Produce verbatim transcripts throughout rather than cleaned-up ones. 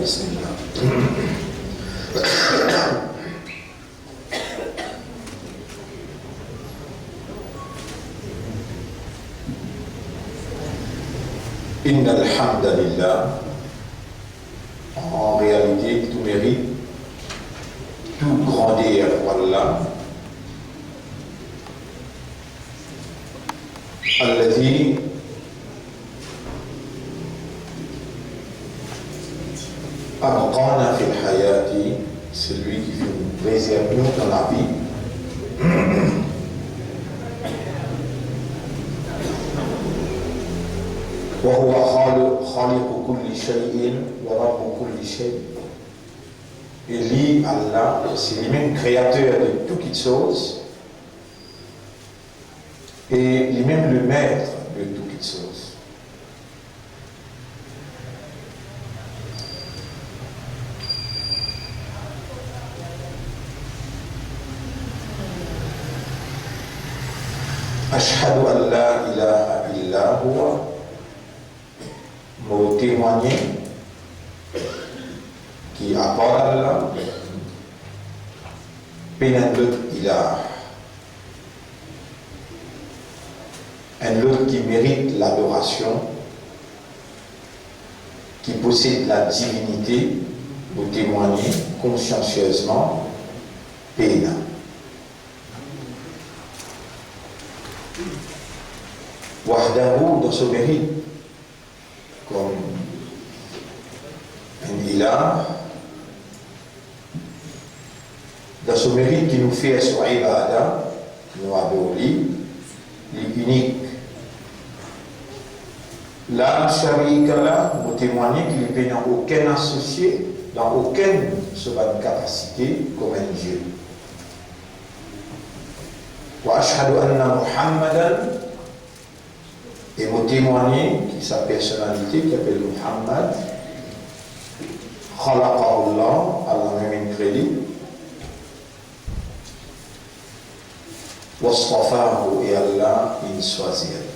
بسم الله. إن الحمد لله. En réalité, tout mérite, tout grandeur pour Allah. الذي أبقانا في الحياة, celui qui fait nous préserver dans la vie. وهو خالق، خالق كل شيء ورب كل شيء. E li, Allah, se li mem kreater de tou kitsoz, e li mem le maître de tou kitsoz. أشهد أن لا إله إلا هو. Mo temwagne ki apar Allah, pena enn lot ilah, enn lot ki merit ladorasion, ki posed la divinite, mo temwagne konsiansiezman, pena. وحده, dan so merit, kom enn ilah, dan so merit ki nou fer so ibada, nou ador li, li inik. لا شريك له, mo temwagne ki li pena okenn asosie dan okenn so bann kapasite kom enn Dieu. وأشهد أن محمدا, e mo temwagne ki sa personalite ki apel Muhammad, خلقه الله, Allah mem inn kre li, واصطفاه, e Allah inn swazir li.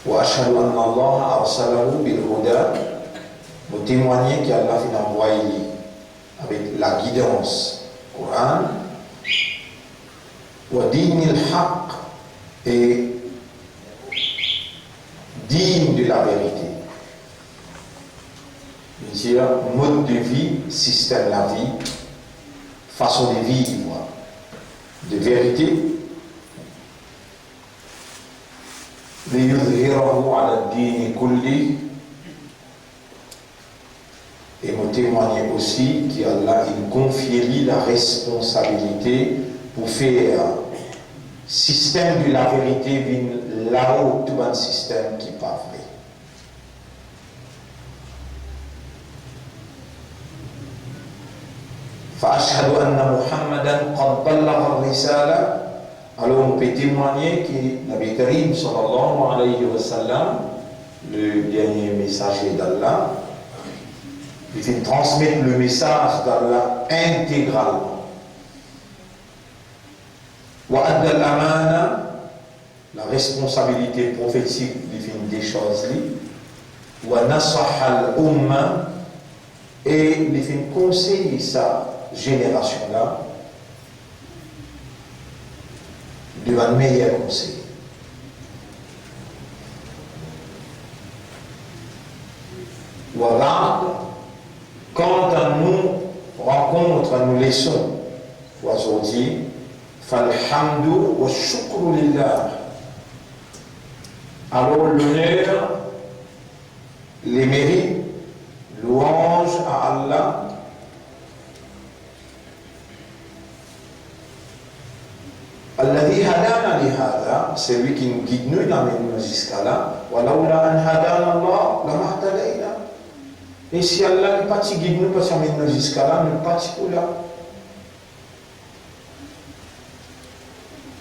وأشهد أن الله أرسله بالهدى, mo temwagne ki Allah finn anvway li avek lagidans Koran, ودين الحق, e digne de la vérité. Li dir mod de vi, sistem lavi, fason de viv de verite. ليظهره على الدين كله. E mo temwagne osi ki Allah inn konfie li la responsabilite pou fer sistem de la verite vinn lao tou bann sistem ki pa vre. فأشهد أن محمدا قد بلغ الرسالة. Alor, nou pe temwagne ki Nabi Karim, sallallahu alayhi wa sallam, le dernier messager d'Allah, li finn transmet le message d'Allah integralman. وأدى الأمانة, la responsabilite profetik, li finn desharz li. ونصح الأمة, e li finn konsey sa zenerasion la de bann meyer konsey. وبعد, kant a nou rankont, a nou leson pou azordi, فالحمد والشكر لله. Alor, loner, lemerit, lwanz a Allah, الذي هدانا لهذا, selwi ki gid nou, inn amenn nou ziska la. ولولا أن هدانا الله لما اهتدينا. E si Allah li pa ti gid nou, pa ti amenn nou ziska la, nou pa ti pou la.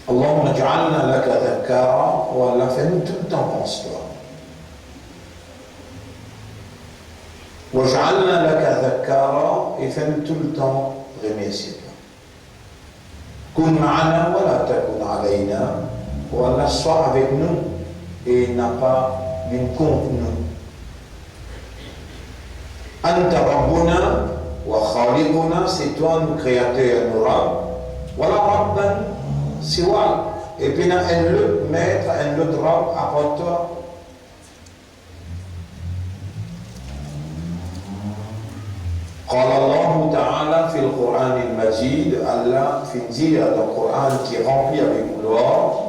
اللهم اجعلنا لك ذكارا, o Allah, fer nou toultan pans twa. واجعلنا لك ذكارا, e fer nou toultan remersie twa. كن معنا ولا تكن علينا, o Allah, swa avek nou e napa vinn kont nou. Anta Rabbuna wa Khaliquna, se twa nou Kreater, nou Rab. Wa la rabban siwak, e pena enn lot met, enn lot Rab apar twa. Qala Allahu Ta'ala fil Qur'anil Majid, Allah finn dir dan Koran ki ranpli avek glwar,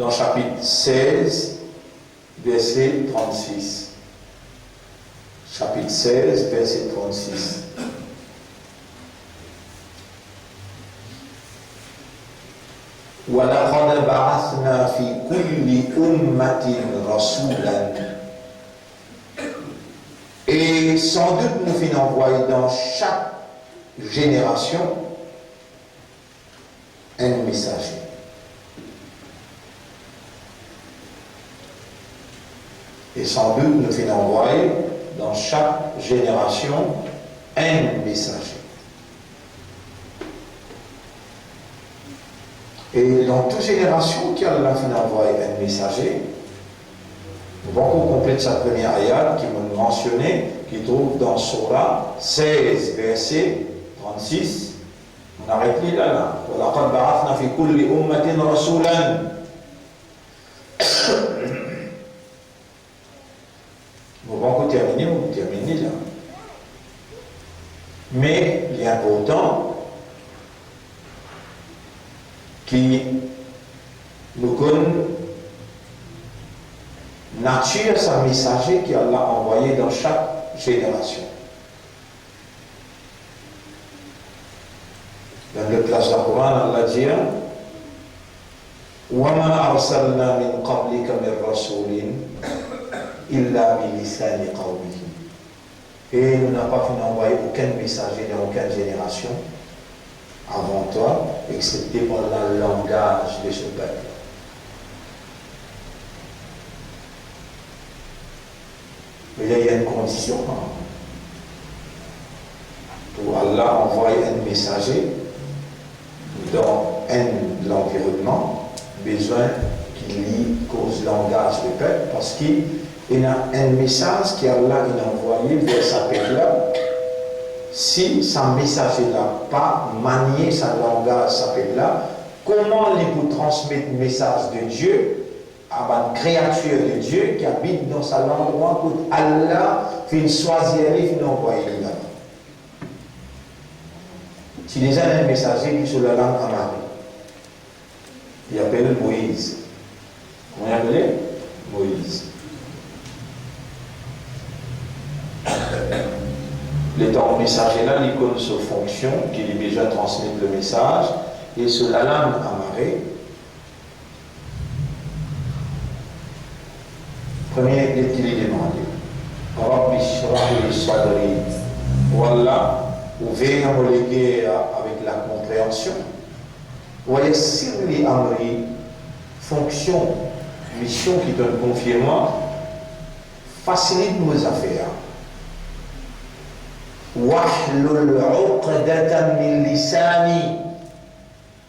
dan sapit sez, verse trannsis. Sapit sez, verse trannsis. Wa laqad ba'athna fi kulli ummatin rasulan. E sandout nou finn anvwaye dan sak zenerasion enn mesaze. E sandout nou finn anvwaye dan sak zenerasion enn mesaze. E dan tou zenerasion ki Allah finn anvwaye enn mesaze, nou pa ankor konplet sa premie ayat ki mo mansione, ki trouv dan Soura sez, verse trannsis. Mo aret li la, la. Wa laqad ba'athna fi kulli ummatin rasulan. Mo pa ankor termine, mo pou termine la. Me li inportan ki nou konn natir sa mesaze ki Allah anvwaye dan sak zenerasion. Dan lot plas dan Koran, Allah dir, "Wa ma arsalna min qablika min rasulin illa bi lisani qawmihi." E nou napa finn anvwaye okenn mesaze dan okenn zenerasion avan twa, exsepte par la langaz de so pep. Me li ena enn kondision, kan mem. Pou Allah anvwaye enn mesaze dan enn lanvironnman, bizin ki li koz langaz lepep, parski ena enn mesaz ki Allah inn anvwaye ver sa pep la. Si sa mesaze la pa manie sa langaz sa pep la, kouma li pou transmet mesaz de Die a bann kreatir de Die ki abit dan sa landrwa kot Allah finn swazir li, finn anvwaye li la? Ti deza ena enn mesaze ki so lalang amare. Li apel Moiz. Kouma li apele? Moiz. Letan mesaze la, li konn so fonksion, ki li bizin transmet lemesaz, e so lalang amare, premie ki li demande, "Rabbi shrah li sadri." O Allah, ouver mo leker avek lakonpreansion. "Wa yassir li amri." Fonksion, mision ki to'nn konfie mwa, fasilit mo zafer. "Wahlul uqdatan min lisani."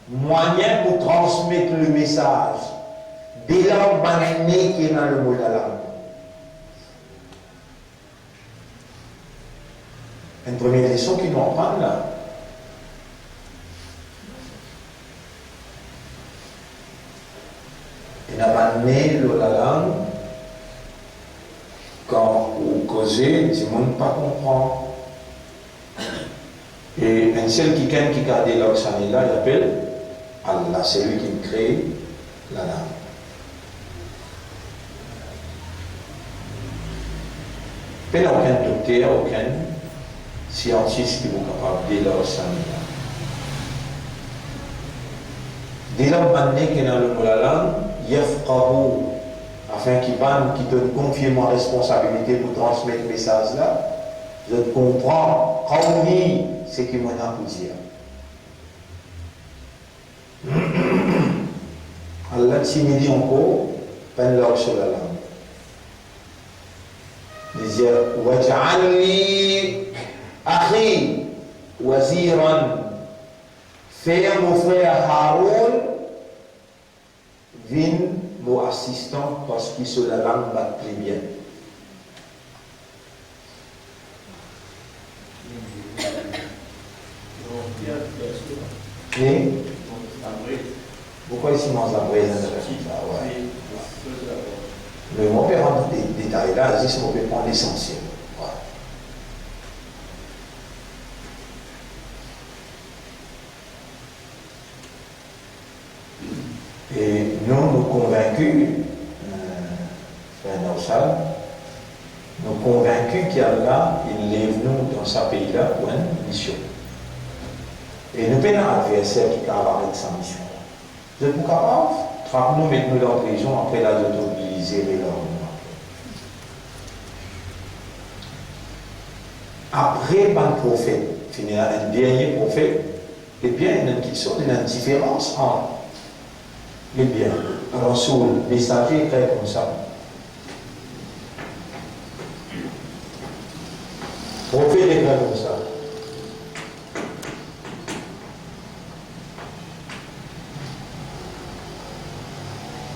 Mwayin pou transmet lemesaz, delarg bann ne ki ena lor mo lalang. Enn premie leson ki nou aprann la. Ena bann ne lor lalang, kan ou koze, dimoun pa konpran. E enn sel kikenn ki kapav delarg sa ne la, li apel Allah, selwi ki kree lalang. Pena okenn dokter, okenn siantis ki pou kapav delarg sa ne la. Delarg bann ne ki ena lor mo lalang, yafqahu, afin ki bann ki to'nn konfie mwa responsabilite pou transmet mesaz la, zot konpran, qawli, seki mo ena pou dir. Allah ti midi ankor, pa'nn larg so lalang. Li dir, "Waj'al li akhi waziran." Fer mo frer Haroun vinn mo asistan, parski so lalang bat pli bien. E? Pourkwa isi manz labrez, enn zafer koumsa, wi. Me mo pe rant dan de-, detay la, zis mo pe pran lesansiel. Wi. E nou, nou konvinki, eh, frer Naushad, nou konvinki ki Allah, li lev nou dan sa pei la pou enn mision. E nou pena adverser ki kapav aret sa mision la. Zot pou kapav trap nou, met nou dan prizon, apre la zot oblize relarg nou apre. Apre bann profet, fini ena enn dernie profet, Ebien, ena enn kiksoz, ena enn diferans ant, ebien, Rasoul, mesaze, ekrir koumsa. Profet, ekrir koumsa.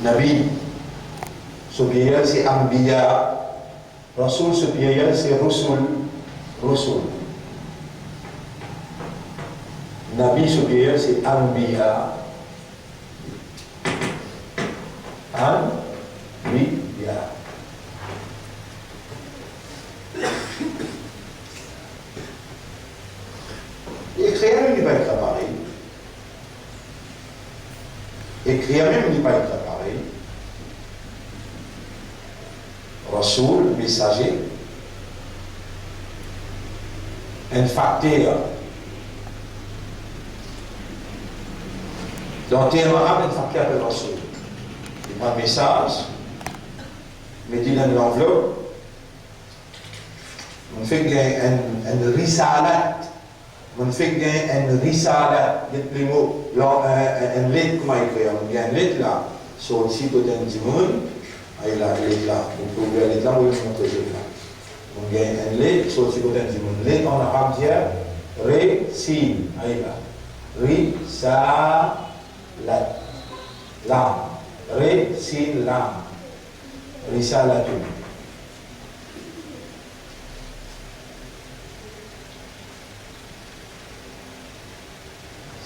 Nabi, so pliriel se Anbiya. Rasoul, so pliriel se Rusul, Rusul. Nabi, so pliriel se Anbiya, Anbiya. Ekrir mem li pa ekrir parey. Ekrir mem li pa ekrir parey. Rasoul, mesaze, enn fakter. Dan term arab, enn fakter apel rasoul. Li pran mesaz, met li dan enn lanvlop, monn fek gagn enn, enn risalat. Monn fek gagn enn risalat, get lemo, la, enn, enn, enn let, kouma ekrir, monn gagn enn let la, sorti kot enn dimoun, ala let la, monn pe ouver let la, monn montre zot la. Monn gagn enn let, sorti kot enn dimoun. Let an arab dir, re, sin, ala. Risalat. Lam. Re, sin, lam. Risalatun.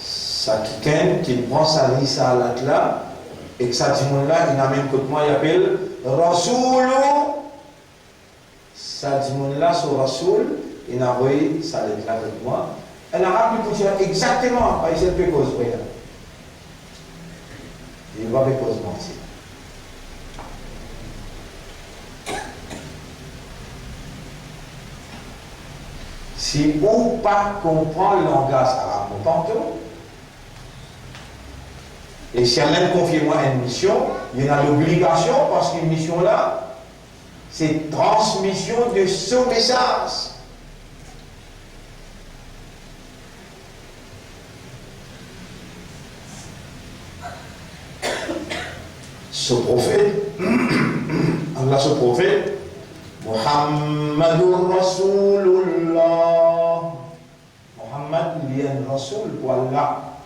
Sa kikenn ki pran sa risalat la, ek sa dimoun la, ena mem kot mwa, li apel Rasoulou. Sa dimoun la, so Rasoul, inn avoy sa let la kot mwa. Enn Arab, li pou dir exakteman, pa isi li pe koz vre la. Li pa pe koz manti. Si ou pa konpran langaz arab, mo pardon. E si Allah inn konfie mwa enn mision, li ena lobligasion, parski mision la, se transmision de so mesaz. So profet, Allah so profet, Muhammadur Rasulullah. Muhammad, li enn Rasoul pou Allah.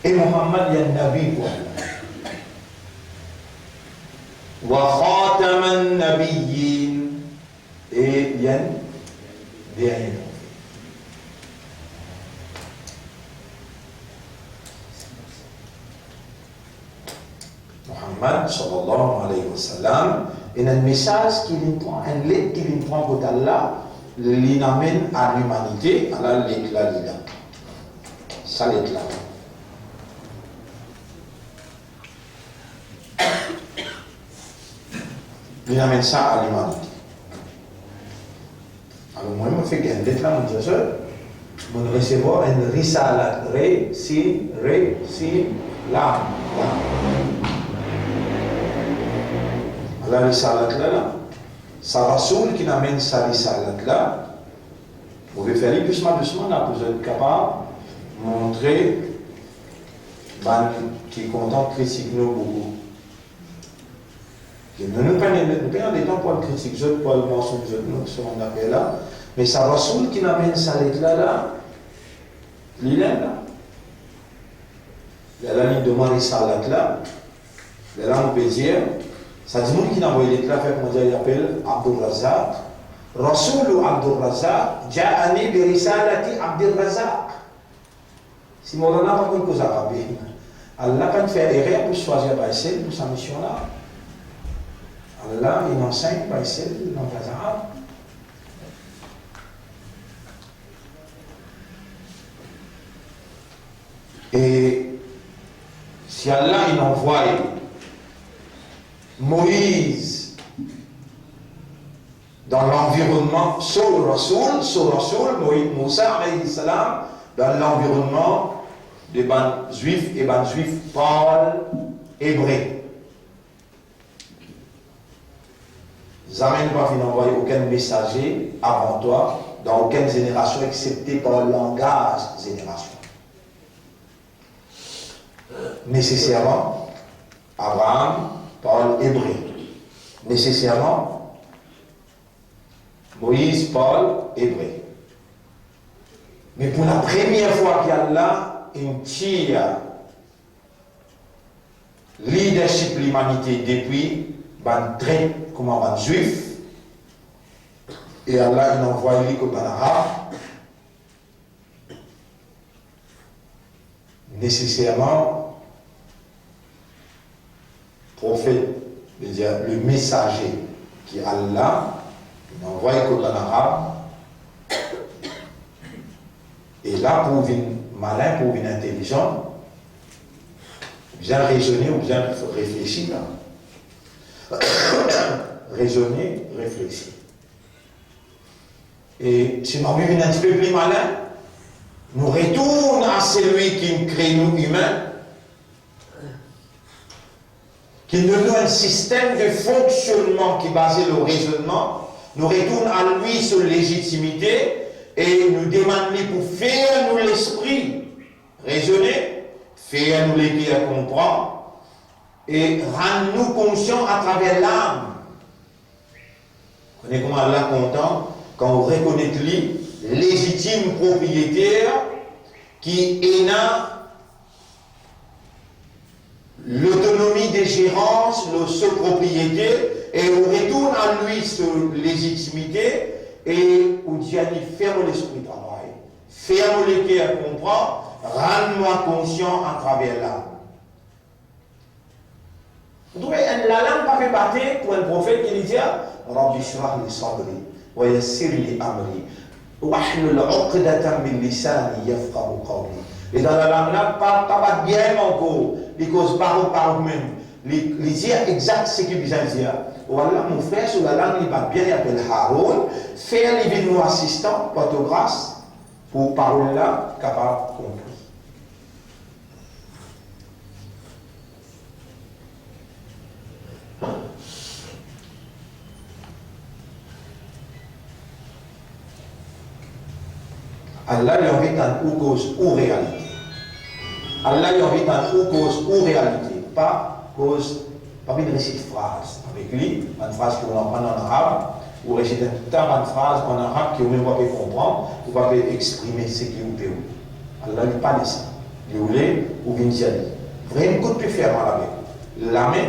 E Muhammad, li enn Nabi pou Allah. Wa khataman nabiyyin. E li enn dernie profet. Muhammad, sallallahu alayhi wa sallam, ena enn mesaz ki linn pran, enn let ki linn pran kot Allah, linn amenn a limanite, ala let la li la. Sa let la. Linn amenn sa a limanite. Alor, mwa, mo fek enn let la, mo dir zot, mo resevwar enn risalat, re, sin, re, sin, lam, lam. Ala risalat la, la. Sa Rasoul ki amenn sa risalat la, mo pe fer li dousman, dousman la, pou zot kapav montre bann ki kontan kritik nou boukou. E nou, nou pa, nou pa ena letan pou al kritik zot, pou al mansonn zot, non, sa bann zafer la. Me sa Rasoul ki amenn sa let la, la, Li la, la. Lerla li donn mwa risalat la. Lerla nou pe dir, sa dimoun ki inn avoy let la, fer koumadir li apel Abdul Razzaq. Rasoul Abdul Razzaq, ja'ani bi risalati Abdul Razzaq. Si Mawlana pa konn koz arabe, Allah pa'nn fer erer pou swazir Baysel pou sa mision la. Allah inn ansegn Baysel langaz arab. E si Allah inn anvway Moiz dan lanvironnman, so Rasoul, so Rasoul, Moiz, Mousa alayhi salam, dan lanvironnman de bann Zwif, e bann Zwif parl ebre. Zame nou pa finn anvway okenn mesaze avan twa dan okenn zenerasion, eksepte par langaz zenerasion. Neseserman, Abraham parl ebre. Neseserman, Moiz parl ebre. Me pou lapremier fwa ki Allah inn tir leadership limanite depi bann tret kouma bann Zwif, e Allah inn anvway li kot bann Arab, neseserman, profet, vedir le mesaze ki Allah inn anvway kot bann Arab, e la pou vinn malin, pou vinn intelizan, ou bizin rezone, ou bizin reflesi la. Rezone, reflesi. E si nou anvi vinn enn tipe pli malin, nou retourn a selwi ki kre nou imin, ki donn nou enn sistem de fonksionnman ki baze lor rezonnman, nou retourn a li so lezitimite e nou demann li pou fer nou lespri rezone, fer nou leker konpran e rann nou konsian atraver lam. Kone kouma Allah kontan kan ou rekonet li lezitim propriyeter ki ena lotonomi de zerans lor so propriete, e ou retourn a li so lezitimite, e ou dir a li, fer mo lespri travay, fer mo leker konpran, rann mwa konsian atraver la. Ou trouve enn lalang pa pe bate pou enn profet ki li dir, "Rabbi shrah li sadri, wa yassir li amri, wahlul uqdatan min lisani yafqahu qawli." E dan lalang la, pa, pa bat bien ankor, li koz par ou, par ou mem. Li, li dir exakt seki bizin dir. Ou la, mo frer, so lalang li bat bien, li apel Haroun, fer li vinn mo asistan, par to gras, pou parol la kapav konpri. Allah li anvi tann ou koz ou realite. Allah li anvi tann ou koz ou realite, pa koz, pa vinn resit fraz avek li, bann fraz ki ou aprann an arab, ou resit enn ta bann fraz an arab ki ou mem pa pe konpran, ou pa pe exprime seki ou pe ou. Allah li pa le sa. Li oule ou vinn dir li, vremem kot pe fer mal avek ou. Lame,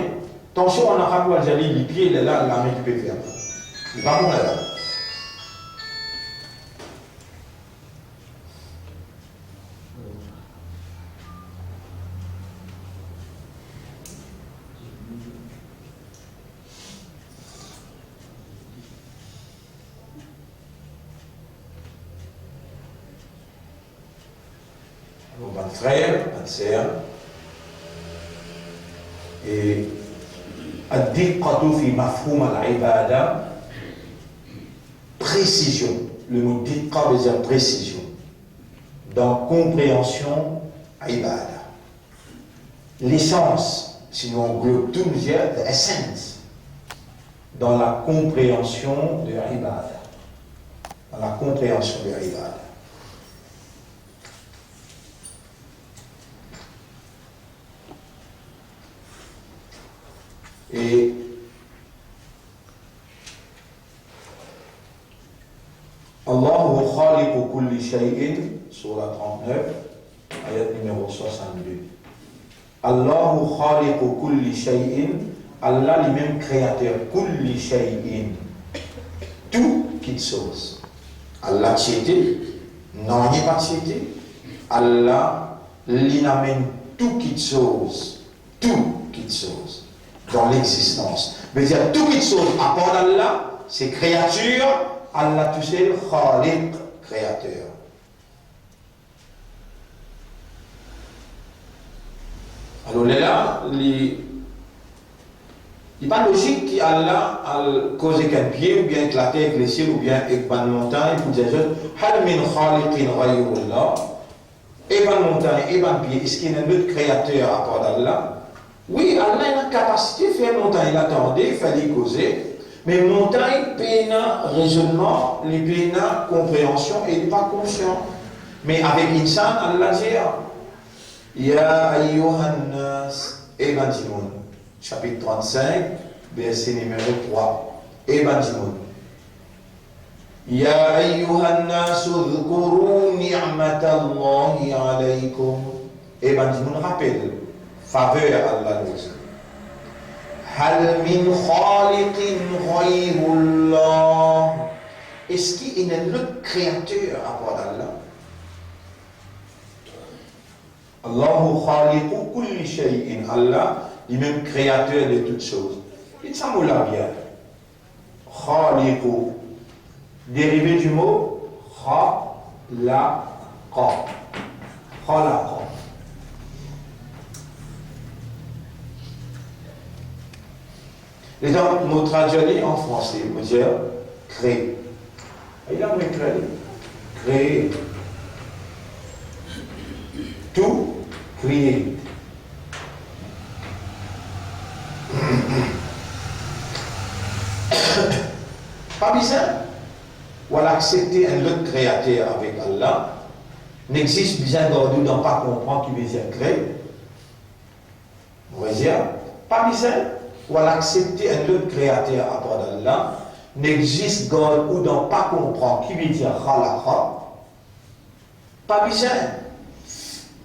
tansion an arab ou al dir li lipie, lerla lame ki pe fer mal. Li pa pou lerla. Alor, bann frer, bann ser, e ad-diqqatu fi mafhum al-ibada, presizion. Le mo diqqa vedir presizion dan konpreansion ibada. Lesans, si nou anglob tou, nou dir the essence, dan la konpreansion de ibada. Dan la konpreansion de ibada. E Allah huwa khaliqu kulli shay'in Sourate trant-nef, ayat nimero swasant-de. Allahu khaliqu kulli shay'in, Allah limem kreater kulli shay'in, tou kitsoz. Allah ti ete, nanye pa ti ete. Allah li amenn tou kitsoz, tou kitsoz dan lexistans. Vedir tou kitsoz apar Allah, se kreatir, Allah tousel, Khaliq, kreater. Alor, lerla, li, li pa lozik ki Allah al koz ek enn pie, oubien ek later, ek lesiel, oubien ek bann montagn, pou dir zot, "Hal min khaliqin ghayrullah?" E bann montagn, e bann pie, eski ena enn lot kreater apar Allah? Wi, Allah ena kapasite fer montagn la tande, fer li koze, me montagn pena rezonnman, li pena konpreansion e li pa konsian. Me avek insan, Allah dir, "Ya ayyuhan nas", e bann dimoun. Sapit trant-sink, verse nimero trwa. E bann dimoun. "Ya ayyuhan nasu udhkuru ni'matallahi alaykum." E bann dimoun, rapel faver Allah lor zot. "Hal min khaliqin ghayrullah?" Eski ena enn lot kreater apar Allah? Allahu khaliqu kulli shay'in, Allah limem kreater de tout soz. Get sa mo la bien. Khaliqu, derive di mo khalaqa. Khalaqa. Letan mo tradir li an franse, mo dir, kre. E la, mo ekrir li, kre. To create. Pa bizin ou al aksepte enn lot kreater avek Allah. Nek zis bizin gard ou dan pa konpran ki vedir kre. Mo redir, pa bizin ou al aksepte enn lot kreater apar Allah. Nek zis gard ou dan pa konpran ki vedir khalaqa. Pa bizin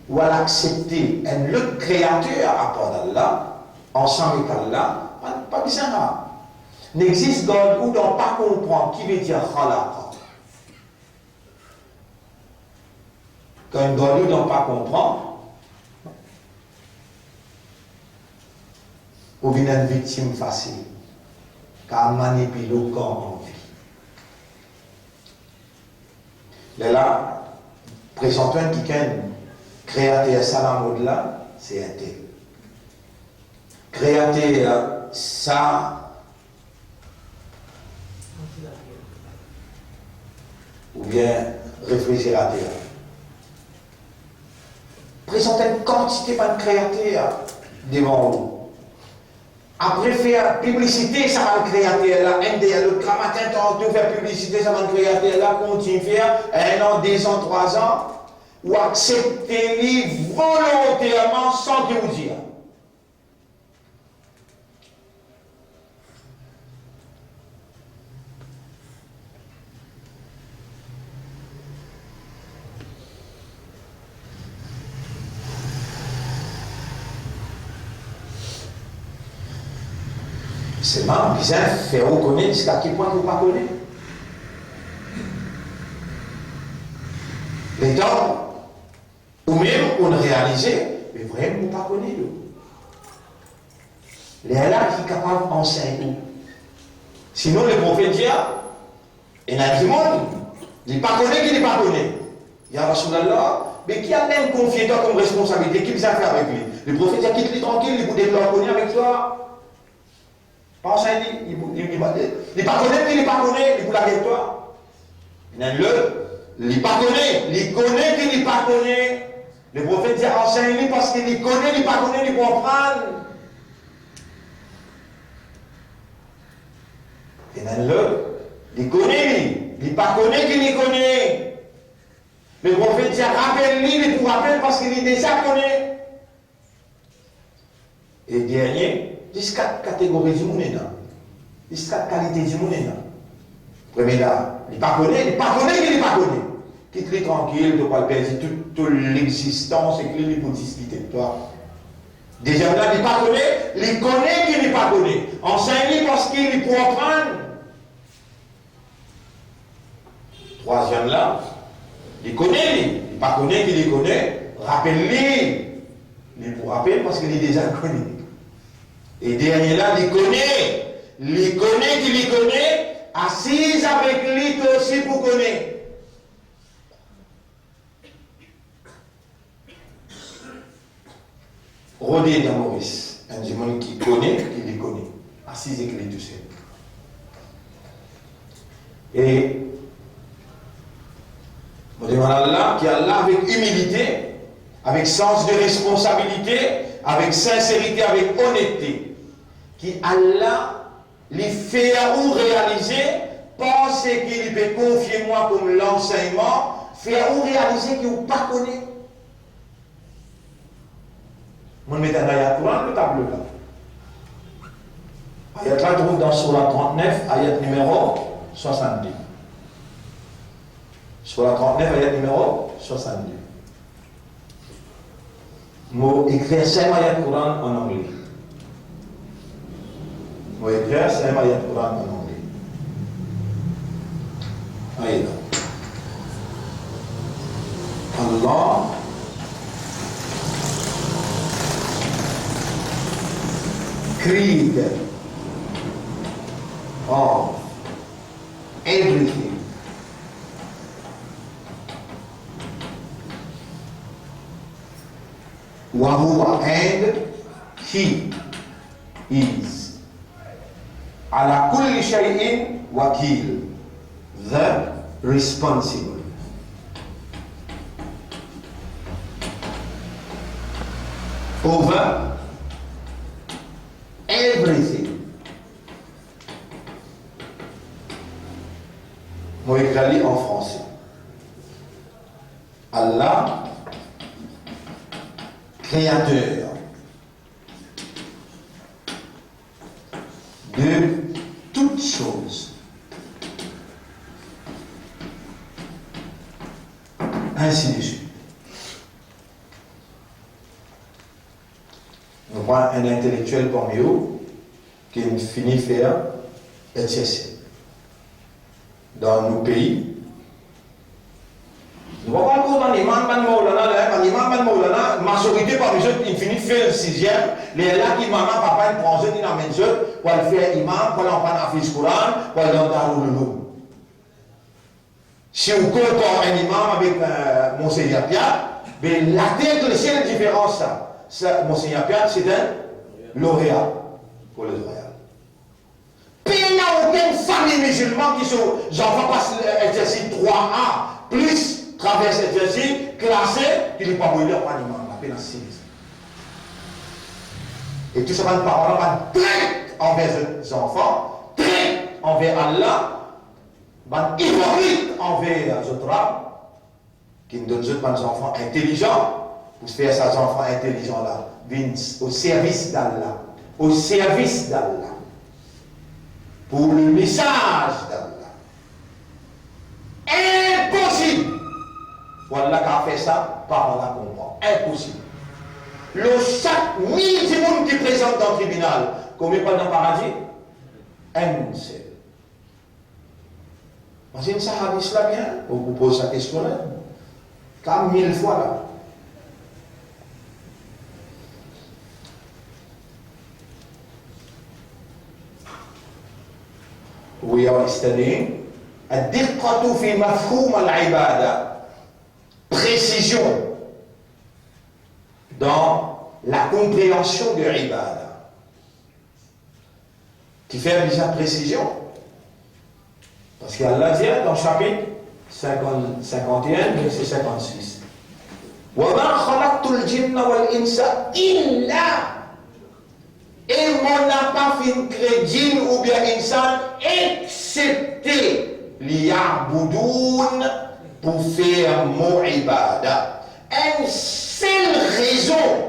ou al aksepte enn lot kreater apar Allah, ansam ek Allah, pa, pa bizin la. Nek zis gard ou dan pa konpran ki vedir khalaqa. Kan gard ou dan pa konpran, ou vinn enn viktim fasil, kapav manipile ou kan anvi. Lerla, prezant enn kikenn, kreater sa lamod la, se entel. Kreater sa, oubien refrizerater. Prezant enn kantite bann kreater devan ou. Apre fer piblisite sa bann kreater la, enn deryer lot, gramatin tanto fer piblisite sa bann kreater la, kontign fer, enn an, de zan, trwa zan, ou aksepte li volonterman san ki ou dir. Selman bizin fer ou kone ziska ki pwin ki ou pa kone. Letan ou mem ou realize, me vremem mo pa kone li. Lerla ki kapav ansegn ou. Sinon, Leprofet dir, ena dimoun, li pa kone ki li pa kone. Ya Rasoulullah, me ki Allah inn konfie twa kom responsabilite, ki bizin fer avek li? Leprofet dir, kit li trankil, li pou deklare kone avek twa. Pa ansegn li, li, li, li, li pa kone ki li pa kone, li pou lager twa. Ena lot, li pa kone, li kone ki li pa kone. Leprofet dir, ansegn li, parski li kone, li pa kone, li pou aprann. Ena lot, li kone li, li pa kone ki li kone. Leprofet dir, rapel li, li pou rapel, parski li deza kone. E dernie, zis kat kategori dimoun ena. Zis kat kalite dimoun ena. Premie la, li pa kone, li pa kone ki li pa kone. Kit li trankil, to pou al perdi tou, tou lexistans ek li, li pou diskit ek twa. Deziem la, li pa kone, li kone ki li pa kone. Ansegn li parski li pou aprann. Trwaziem la, li kone li, li pa kone ki li kone, rapel li, li pou rapel parski li deza kone. E dernie la, li kone, li kone ki li kone, asiz avek li, to osi pou kone. Rode dan Moris enn dimoun ki kone ki li kone, asiz ek li tousel. E mo demann Allah, ki Allah avek imilite, avek sans de responsabilite, avek sinserite, avek onete, ki Allah li fer ou realize, parski li pe konfie mwa kouma lansegnman, fer ou realize ki ou pa kone. Mo met enn ayat Koran lor tablo la. Ayat la trouv dan Soura trant-nef, ayat nimero swasant-de. Soura trant-nef, ayat nimero swasant-de. Mo ekrir sa ayat Koran an angle. Mo ekrir sa ayat Koran an angle. Ayo la. Allah created all, everything. وهو, and he is, على كل شيء وكيل, the responsible. Over everything. Mo ekrir li an franse. Allah, créateur de toutes choses, ainsi de suite. Nou pran enn intelektiel parmi ou ki fini fer H S C dan nou pei. Nou pa pran koz bann imam, bann maulana la, bann imam, bann maulana, mazorite parmi zot inn fini fer siziem, lerla ki mama, papa inn pran zot, inn amenn zot pou al fer imam, pou al aprann Hafiz Koran, pou al dan Darul Uloum. Si ou konpar enn imam avek, euh, Monsegner Piat, be later ek lesiel diferans sa. Sa, Monsegner Piat, se enn lorea pou le Royal. Pena okenn fami mizilman ki so zanfan pas, euh, H S C trwa A plis, travers H S C, klase, ki li pa pou al aprann imam la, pena siy. E tou sa bann paran la, bann tret anver zot zanfan, tret anver Allah, bann ipokrit anver zot rab, ki donn zot bann zanfan intelizan, pou fer sa zanfan intelizan la vinn o servis d'Allah, o servis d'Allah, pou le mesaz d'Allah. Inposib pou Allah kapav fer sa, paran la konpran. Inposib. Lor sak mil dimoun ki prezant dan tribinal, konbien pou al dan paradi? Enn sel. Mazinn sa hadis la bien, ou, ou poz sa kestion la, ka mil fwa la. We are studying الدقة في مفهوم العبادة. Précision dans la compréhension de ibadah. Kifer bizin presizion? Parski Allah dir dan sapit sinkant, sinkant-e-enn, verse sinkant-sis, وما خلقت الجن والإنس إلا, e mo napa finn kre jinn oubien insan, exsepte ليعبدون, pou fer mo ibada. Enn sel rezon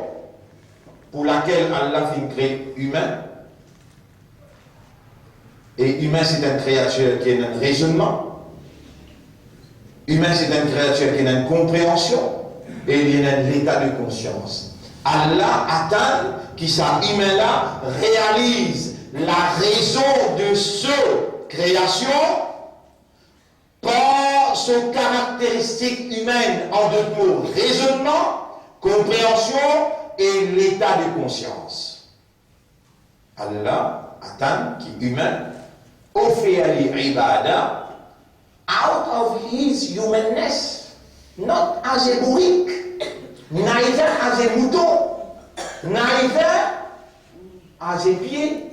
pou lakel Allah finn kre imin, e imin se enn kreatir ki ena enn rezonnman, Imin, se enn kreatir ki ena enn konpreansion e li ena enn leta de konsians. Allah atann ki sa imin la realiz larezon de so kreasion par so karakteristik imin, an dot mo, rezonnman, konpreansion e leta de konsians. Allah atann ki imin ofer li ibada out of his humanness, not as a bourik, neither as a mouton, neither as a pie.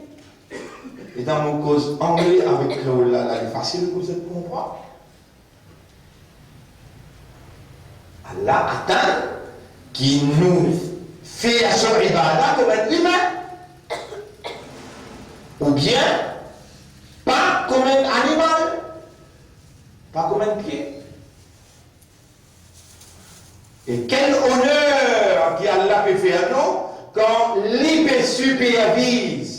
Letan mo koz angle avek kreol la, la, li fasil pou zot konpran. Allah atann ki nou fer so ibada kouma enn imin, oubien pa kouma enn animal, pa kouma enn pie. E kel oner ki Allah pe fer nou kan li pe siperviz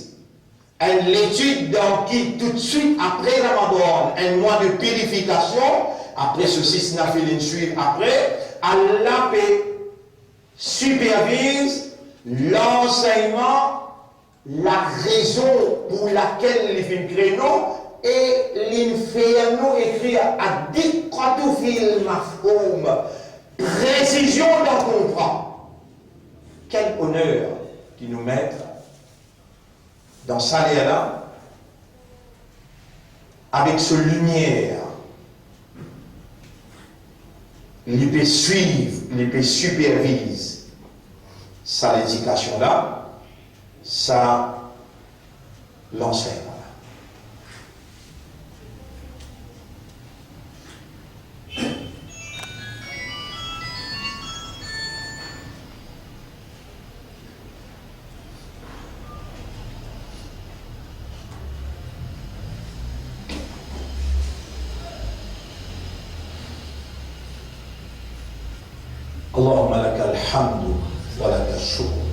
enn letid dan ki toutswit apre Ramadan, enn mwa de pirifikasion, apre so sis nafil inn swiv apre, Allah pe siperviz lansegnman, larezon pou lakel li finn kre nou, e linn fer nou ekrir ad-diqqatu fil mafhum, presizion dan konpran. Kel oner ki nou met dan sa ler la, avek so limier, li pe swiv, li pe siperviz sa ledikasion la, sa lansegnman la. اللهم لك الحمد ولك الشكر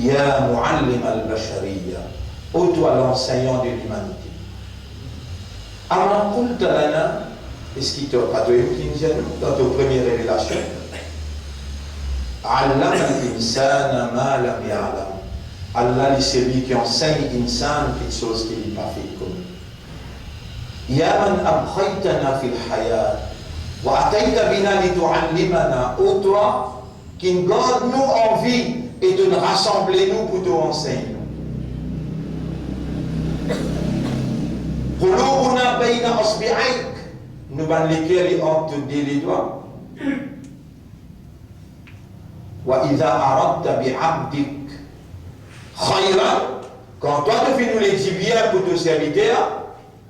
يا معلم البشرية, ô toi l'enseignant de l'humanité. أما قلت لنا, eski to, pa to ki inn dir nou dan to premie revelasion, علم الإنسان ما لم يعلم, Allah li selwi ki ansegn insan kiksoz ki li pa fek kone. يا من أبقيتنا في الحياة وأتيت بنا لتعلمنا, ô toi ki'nn gard nou an vi e to'nn rasanble nou pou to ansegn nou. قلوبنا بين أصبعيك, nou bann leker li ant to de ledwa. وإذا أردت بعبدك خيرا, kan twa to finn oule dibien pou to serviter,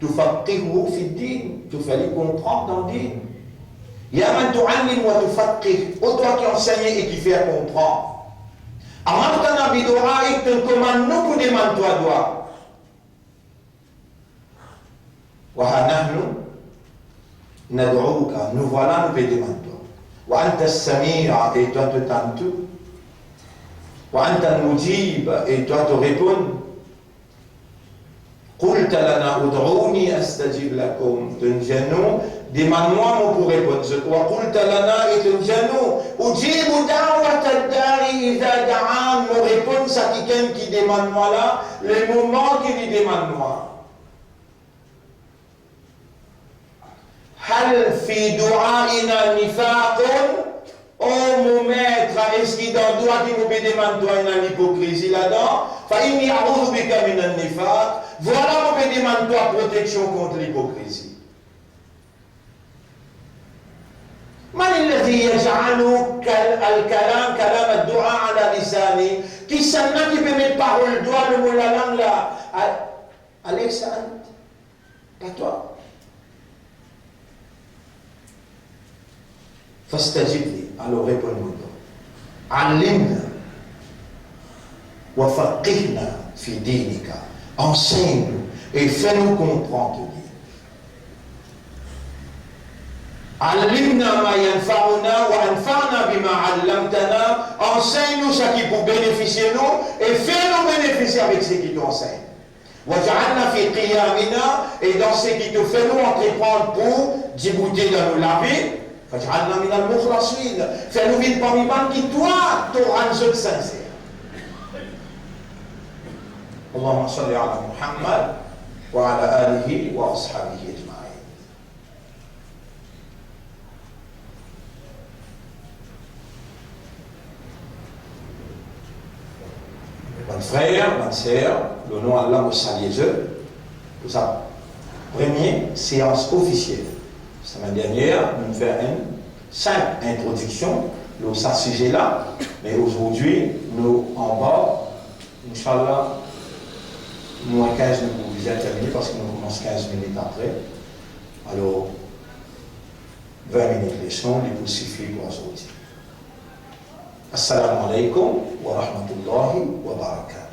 تفقهه في الدين, to fer li konpran dan din. يا من تعلم وتفقه, ô twa ki ansegne e ki fer konpran. أمرتنا بدعائك, to'nn komann nou pou demann twa dwa. وها نحن ندعوك, nou vwala nou pe demann twa. وأنت السميع, e twa to tann tou. وأنت المجيب, e twa to reponn. قلت لنا ادعوني أستجب لكم, to'nn dir nou, demann mwa, mo pou reponn zot. وقلت لنا, e to'nn dir nou, أجيب دعوة الداع إذا دعان, mo reponn sa kikenn ki demann mwa la, lemoman ki li demann mwa. هل في دعائنا نفاق؟ O mo met, eski dan dwa ki mo pe demann twa ena lipokrizi ladan? فإني أعوذ بك من النفاق. Vwala, mo pe demann twa proteksion kont lipokrizi. من الذي يجعل كل-، الكلام، كلام الدعاء على لساني؟ Kisannla ki pe met parol dwa lor mo lalang la? A-, أليس أنت؟ Pa twa? فاستجب لي, alor reponn mwa. علمنا وفقهنا في دينك. Ansegn nou e fer nou konpran to din. علمنا ما ينفعنا وانفعنا بما علمتنا. Ansegn nou seki pou benefisie nou e fer nou benefisie avek seki to ansegn. واجعلنا في قيامنا, e dan seki to fer nou antreprann pou diboute dan nou lavi, faj'alna minal mukhlasin, fer nou vinn parmi bann ki twa, to rann zot sinser. Allahumma salli ala Muhammad wa ala alihi wa ashabihi ajma'in. Bann frer, bann ser, lor nom Allah, mo salie zot pou sa premie seans ofisiel. Semenn dernier, nou fer enn sinp introdiksion lor sa size la, me azordi, nou anbark, inshallah, mwin kinz nou pou bizin termine, parski nou koumans kinz minit apre. Alor, vin minit leson, li pou sifi pou azordi. Assalamu alaikum wa rahmatullahi wa barakatuh.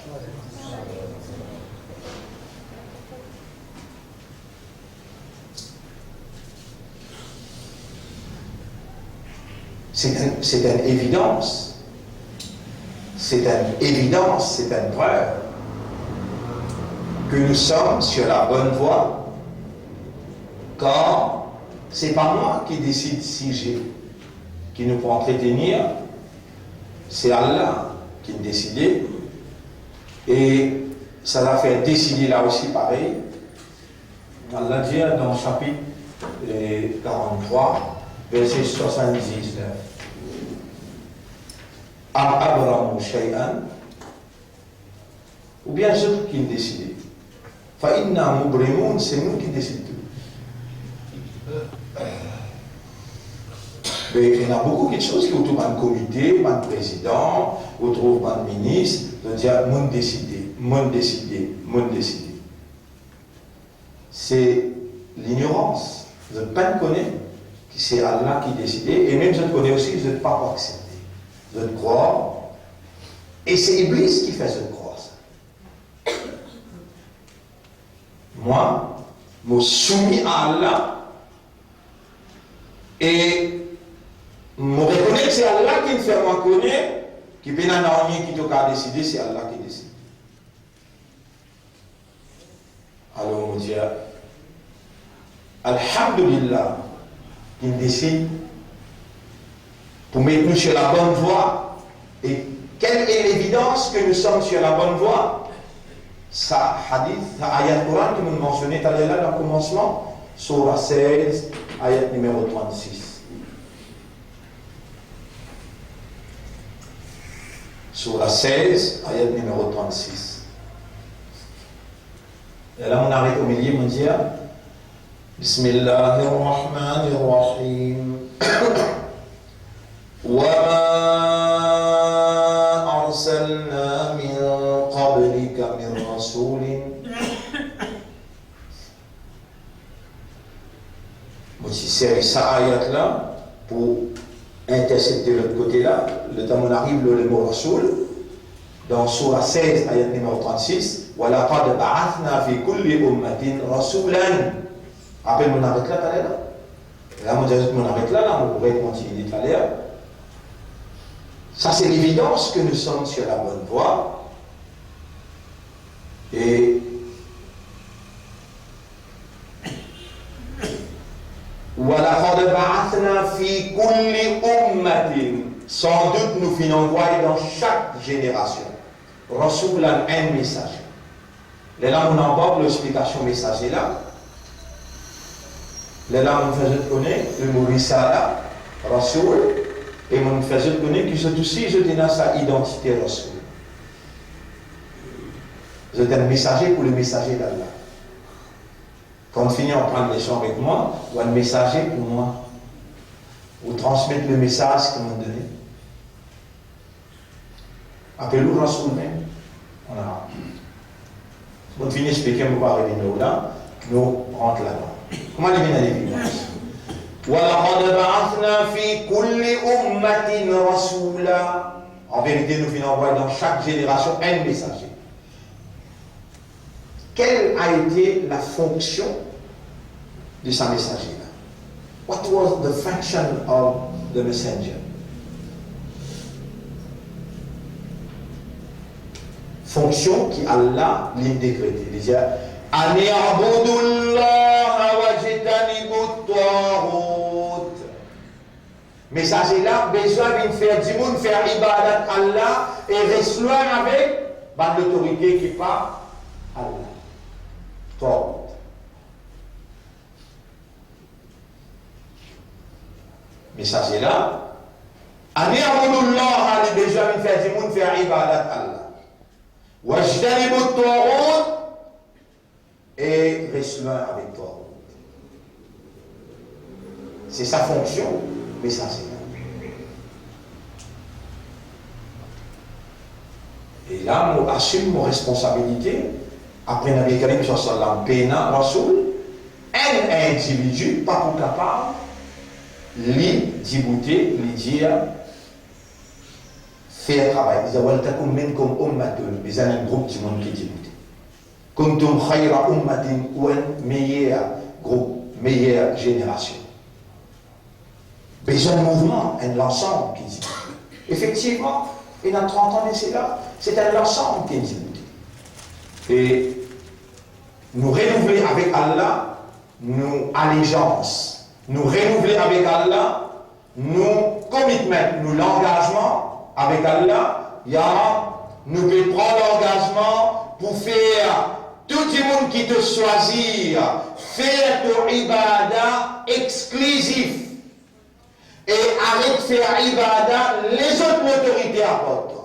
C'est un, c'est une évidence. C'est une évidence, c'est une preuve que nous sommes sur la bonne voie, car c'est pas moi qui décide sujet ki nou pou antretenir, se Allah ki deside. E sa zafer deside la osi parey. Allah dir dan sapit, eh, karant-trwa, verse swasann-diznef, "Am abramu shay'an", oubien zot ki deside. "Fa inna mubrimun", se nou ki desid tou. Me ena boukou kiksoz ki ou trouv bann komite, bann prezidan, ou trouv bann minis, zot dir, "Mo'nn deside, mo'nn deside, mo'nn deside." Se lignorans. Zot pa'nn kone ki se Allah ki deside, e mem zot kone osi, zot pa pou aksepte. Zot krwar, e se Iblis ki fer zot krwar sa. Mwa, mo soumi a Allah, e mo rekonet se Allah ki'nn fer mwa kone ki pena nanye ki to kav deside, se Allah ki deside. Alor, mo dir, Alhamdulillah, ki'nn desid pou met nou sur la bonne voie. Et quelle est l'évidence que nous sommes sur la bonne voie? Sa hadith, sa ayat Koran ki mo'nn mansione taler la, dan koumansman, Soura sez, ayat nimero trannsis. Soura sez, ayat nimero trannsis. E la, mo'nn aret omilie, mo'nn dir, Bismillahir Rahmanir Rahim. Wa ma arsalna min qablika min rasulin. Mo ti servi sa ayat la pou intersepte lot kote la, letan mo'nn ariv lor lemo rasoul, dan Soura sez, ayat nimero trannsis, "Wa laqad ba'athna fi kulli ummatin rasulan." Rapel mo'nn aret la taler la? La, mo dir zot mo'nn aret la, la, mo pou rekontinie taler. Sa, se levidans ke nou som sur la bonne voie. E, "Wa laqad ba'athna fi kulli ummatin", san dout nou finn anvway dan sak zenerasion, "rasulan", enn mesaze. Lerla mo'nn anbark lor explikasion mesaze la, lerla mo'nn fer zot kone lemo risala, rasoul, e mo'nn fer zot kone ki zot osi, zot ena sa idantite rasoul. Zot enn mesaze pou le mesaze d'Allah. Kan ou fini aprann leson avek mwa, ou enn mesaze pou mwa. Ou transmet le mesaz ki mo'nn done. Apel ou rasoul mem, an arab. Mo'nn fini explike, mo pa revinn lor la, nou rant ladan. Kouma li vinn levidans? "Wa laqad ba'athna fi kulli ummatin rasula." An verite, nou finn anvway dan sak zenerasion enn mesaze. Quelle a été la fonction de sa mesaze la? What was the function of the messenger? Fonksion ki Allah li dekrete. Li dir, "Ani'budullaha wajtanibut Taghut. Mesaze la bizin vinn fer dimoun fer ibadat Allah e res lwin avek bann lotorite ki pa Allah. Taghut. Mesaze la, an i'budullaha, li bizin vinn fer dimoun fer ibadat Allah. Wajtanibut taghut, e res lwin avek taghut. Se sa fonksion mesaze la. E la, mo asim mo responsabilite, apre Nabi Karim sallallahu alayhi wa sallam pena Rasoul, enn individi pa pou kapav li diboute, li dir, fer travay. Li dir, "Waltakun minkum ummatun", bizin enn group dimoun ki diboute. "Kuntum khayra ummatin", ou enn meyer group, meyer zenerasion. Bizin mouvman, enn lansam ki diboute. Efektivman, ena trant an de sela, se enn lansam ki diboute. E nou renouvle avek Allah nou alezans. Nou renouvle avek Allah nou commitment, nou langazman avek Allah. Ya Rab, nou pe pran langazman pou fer tou dimoun ki to swazir, fer to ibada exklizif e aret fer ibada lezot lotorite apart twa.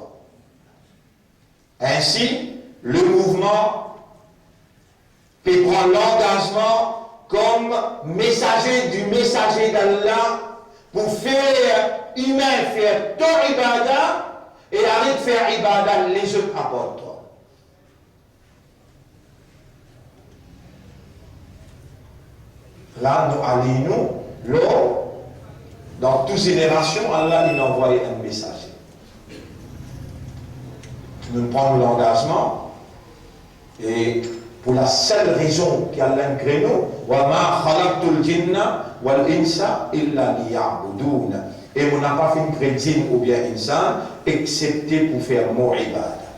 Ainsi, le mouvman pe pran langazman kom mesaze di mesaze d'Allah pou fer imin fer to ibada e aret fer ibada lezot apart twa. La, nou aliy nou lor, dan tou zenerasion, Allah inn anvwaye enn mesaze. Nou pran nou langazman, e pou lasel rezon ki Allah inn kre nou, "Wa ma khalaqtul jinna wal insa illa liya'budun." E mo napa finn kre jinn oubien insan, exsepte pou fer mo ibada.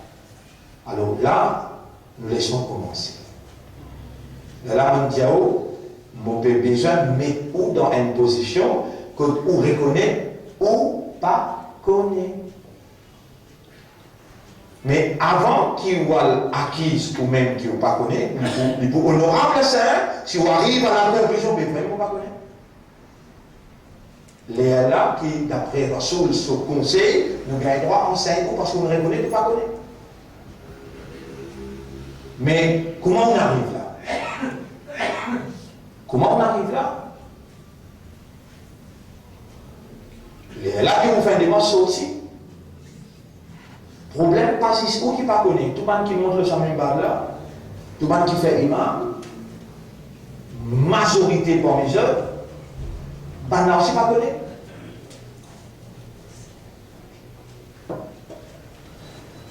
Alor la, nou leson koumanse. Lerla mo dir ou, mo pe bizin met ou dan enn pozision kot ou rekonet ou pa kone. Me avan ki ou al akiz ou mem ki ou pa kone, li pou, li pou onorab, sa, si ou ariv a la konklizyon, be vremem mo pa kone. Lerla ki, dapre Rasoul so konsey, nou gagn drwa ansegn ou parski nou rekonet ou pa kone. Me kouma ou ariv la? Kouma ou ariv la? Lerla ki ou fer demars sorti. Problem pa zis ou ki pa kone, tou bann ki mont lor sa mem bar la, tou bann ki fer imam, mazorite parmi zot, bannla osi pa kone.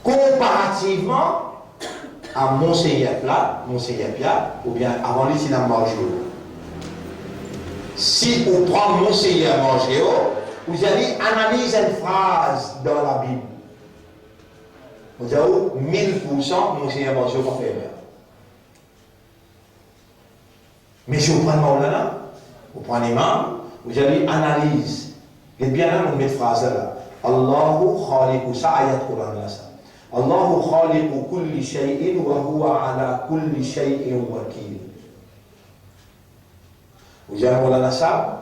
Konparativman, a Monseyyer Pla, Monseyyer Pia, oubien avan li ti ena Margeo. Si ou pran Monseyyer Margeo, ou dir li analiz enn fraz dan Labib. Mo dir ou, mil poursan, Monseyyer Margeo pa fer erer. Me si ou pran Maulana, ou pran imam, ou dir li analiz. Get bien la, mo met fraz la. Allahu khaliqu, sa ayat Quran la sa. Allahu khaliqu kulli shay'in wa huwa ala kulli shay'in wakil. Ou dir Maulana sa,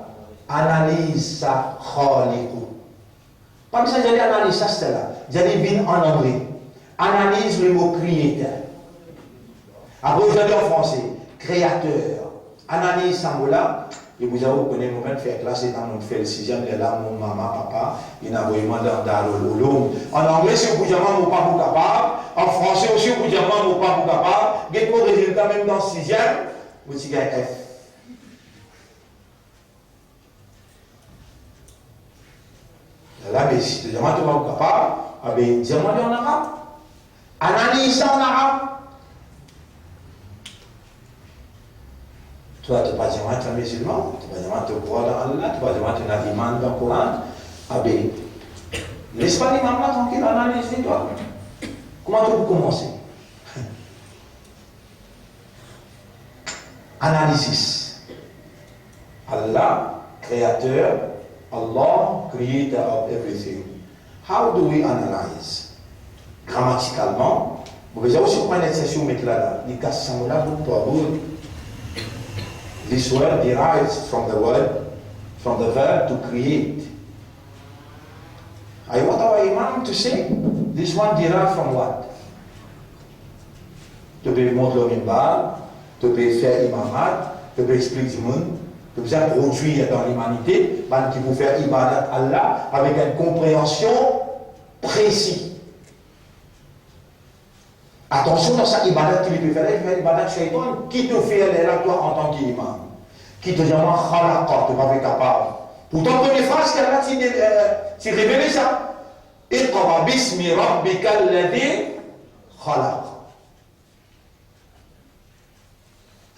analiz sa khaliqu. Pa bizin dir li analiz sa, sa la. Dir li vinn an angle. Analiz le mo creator. Apre ou dir li an franse, créateur. Analiz sa mo la, e ou dir ou kone mo mem fer klas, letan mo fer siziem, lerla mo mama, papa, inn avoy mwa dan Darul Uloum. An angle, si ou pou dir mwa mo pa pou kapav, an franse osi, ou pou dir mwa mo pa pou kapav, get mo rezilta mem dan siziem, mo ti gagn F. Lerla, be si to dir mwa to pa pou kapav, abe dir mwa li an arab. Analiz sa an arab. Twa, to pa dir mwa to mizilman, to pa dir mwa to krwar dan Allah, to pa dir mwa to ena iman dan Koran. Abe, les pa limam la trankil, analiz li twa. Kouma to pou koumanse? Analizis. Allah, créateur, Allah, creator of everything. How do we analyze? Gramatikalman, mo bizin osi pran exersis ou met la la, li kas sa mo la bout par bout. This word derives from the word, from the verb to create. I want our imam to say, this one derive from what? To pe mont lor minbar, to pe fer imamat, to pe explik dimoun, to bizin prodwir dan limanite bann ki pou fer ibadat Allah avek enn konpreansion presi. Atansion, dan sa ibadat ki li pe fer la, li fer ibadat shaitan. Ki to fer lerla twa antan ki imam? Ki to dir mwa khalaqa, to pa pe kapav. Pourtan, premie fraz ki Allah ti, eh, ti revele sa. Iqra bismi rabbikal ladhi khalaq.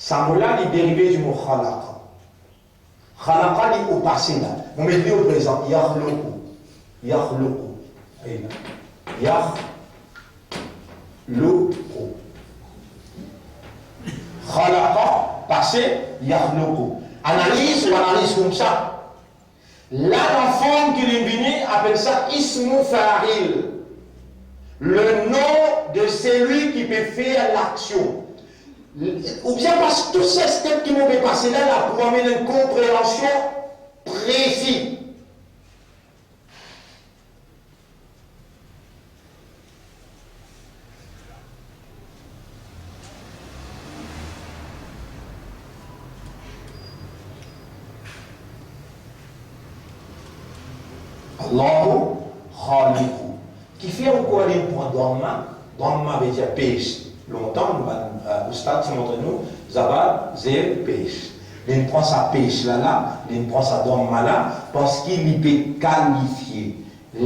Sa mo la, li derive di mo khalaqa. Khalaqa li o pase la. Mo met li o prezan. Yakhluqu. Yakhluqu. Ey la. Yakhluqu. Khalaqa, pase, yakhluqu. Analiz, ou analiz koumsa. La, dan form ki li vini, apel sa ismu fa'il. Le nom de celui qui peut faire l'action. Oubien pas tou se step ki mo pe pase la, la pou amenn enn konpreansion presi. Allahu Khaliqu. Kifer ou krwar li pran damma? Damma ve dir pes. Lontan, nou bann, eh, oustad ti montre nou, zabar, zel, pes. Li pran sa pes la la, li pran sa damma la, parski li pe kalifie.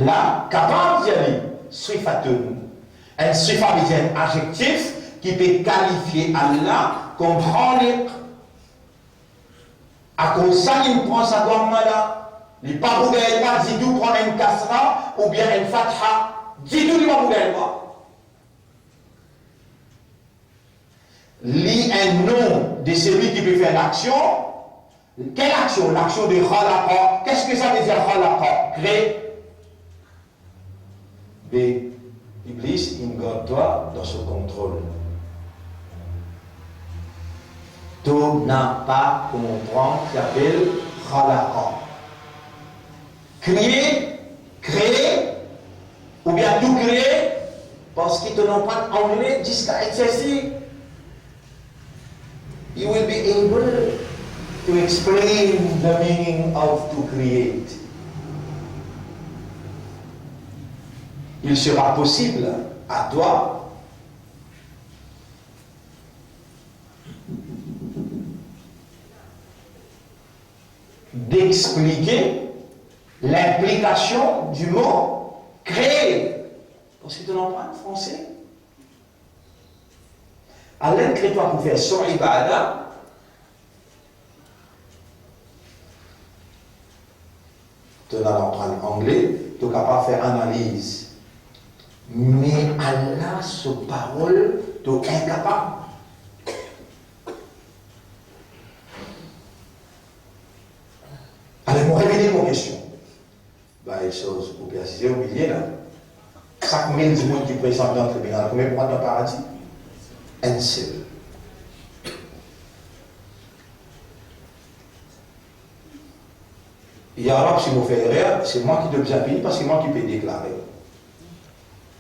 La, kapav dir li, sifatun. Enn sifa ve dir enn adjektif ki pe kalifie Allah kom Khaliq. Akoz sa, li pran sa damma la. Li pa pou gagn drwa ditou pran enn kasra oubien enn fatha. Ditou, li pa pou gagn drwa. Li enn nom de celui qui peut faire l'action. Quelle action? L'action de khalaqa. Qu'est-ce que ça veut dire khalaqa? Créer. Be, Iblis inn gard twa dan so kontrol. To napa konpran ki apel khalaqa. Kree, kree, oubien to kree, parski to napa angle ziska exersis. You will be able to explain the meaning of to create. Il sera possible à toi d'expliquer l'implication du mot créer. Parski to napa angle. Aler ki to pou fer so ibada, to napa angle, to kapav fer analiz. Me Allah so parol, to inkapab. Aler, mo revini mo kestion. Bann soz ou pe asize omilie la. Sak mil dimoun ki prezan dan tribinal, konbien pou rant dan paradi? Enn sel. Ya Rab, si mo fer erer, se mwa ki to bizin pini, parski mwa ki pe deklare.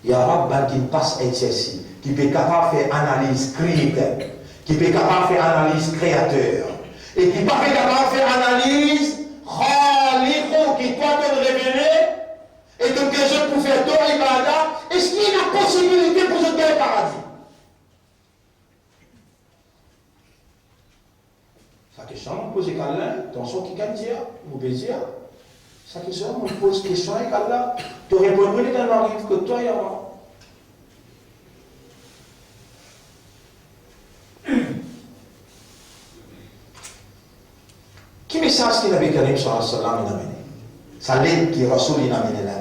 Ya Rab, bann ki pas exersis, ki pe kapav fer analiz kriter, ki pe kapav fer analiz kreater, e ki pa pe kapav fer analiz Khaliqu, ki twa to revele, e to ki zot pou fer to ibada, eski ena posibilite pou zot gagn paradi? Sa kestion mo poz ek Allah, atansion ki gagn dir, mo pe dir. Sa kestion mo poz kestion ek Allah, to reponn mwa, li gagn ariv kot twa, ya mwa. Ki mesaz ki Nabi Karim sallallahu alayhi wa sallam inn amene? Sa let ki Rasoul inn amene la.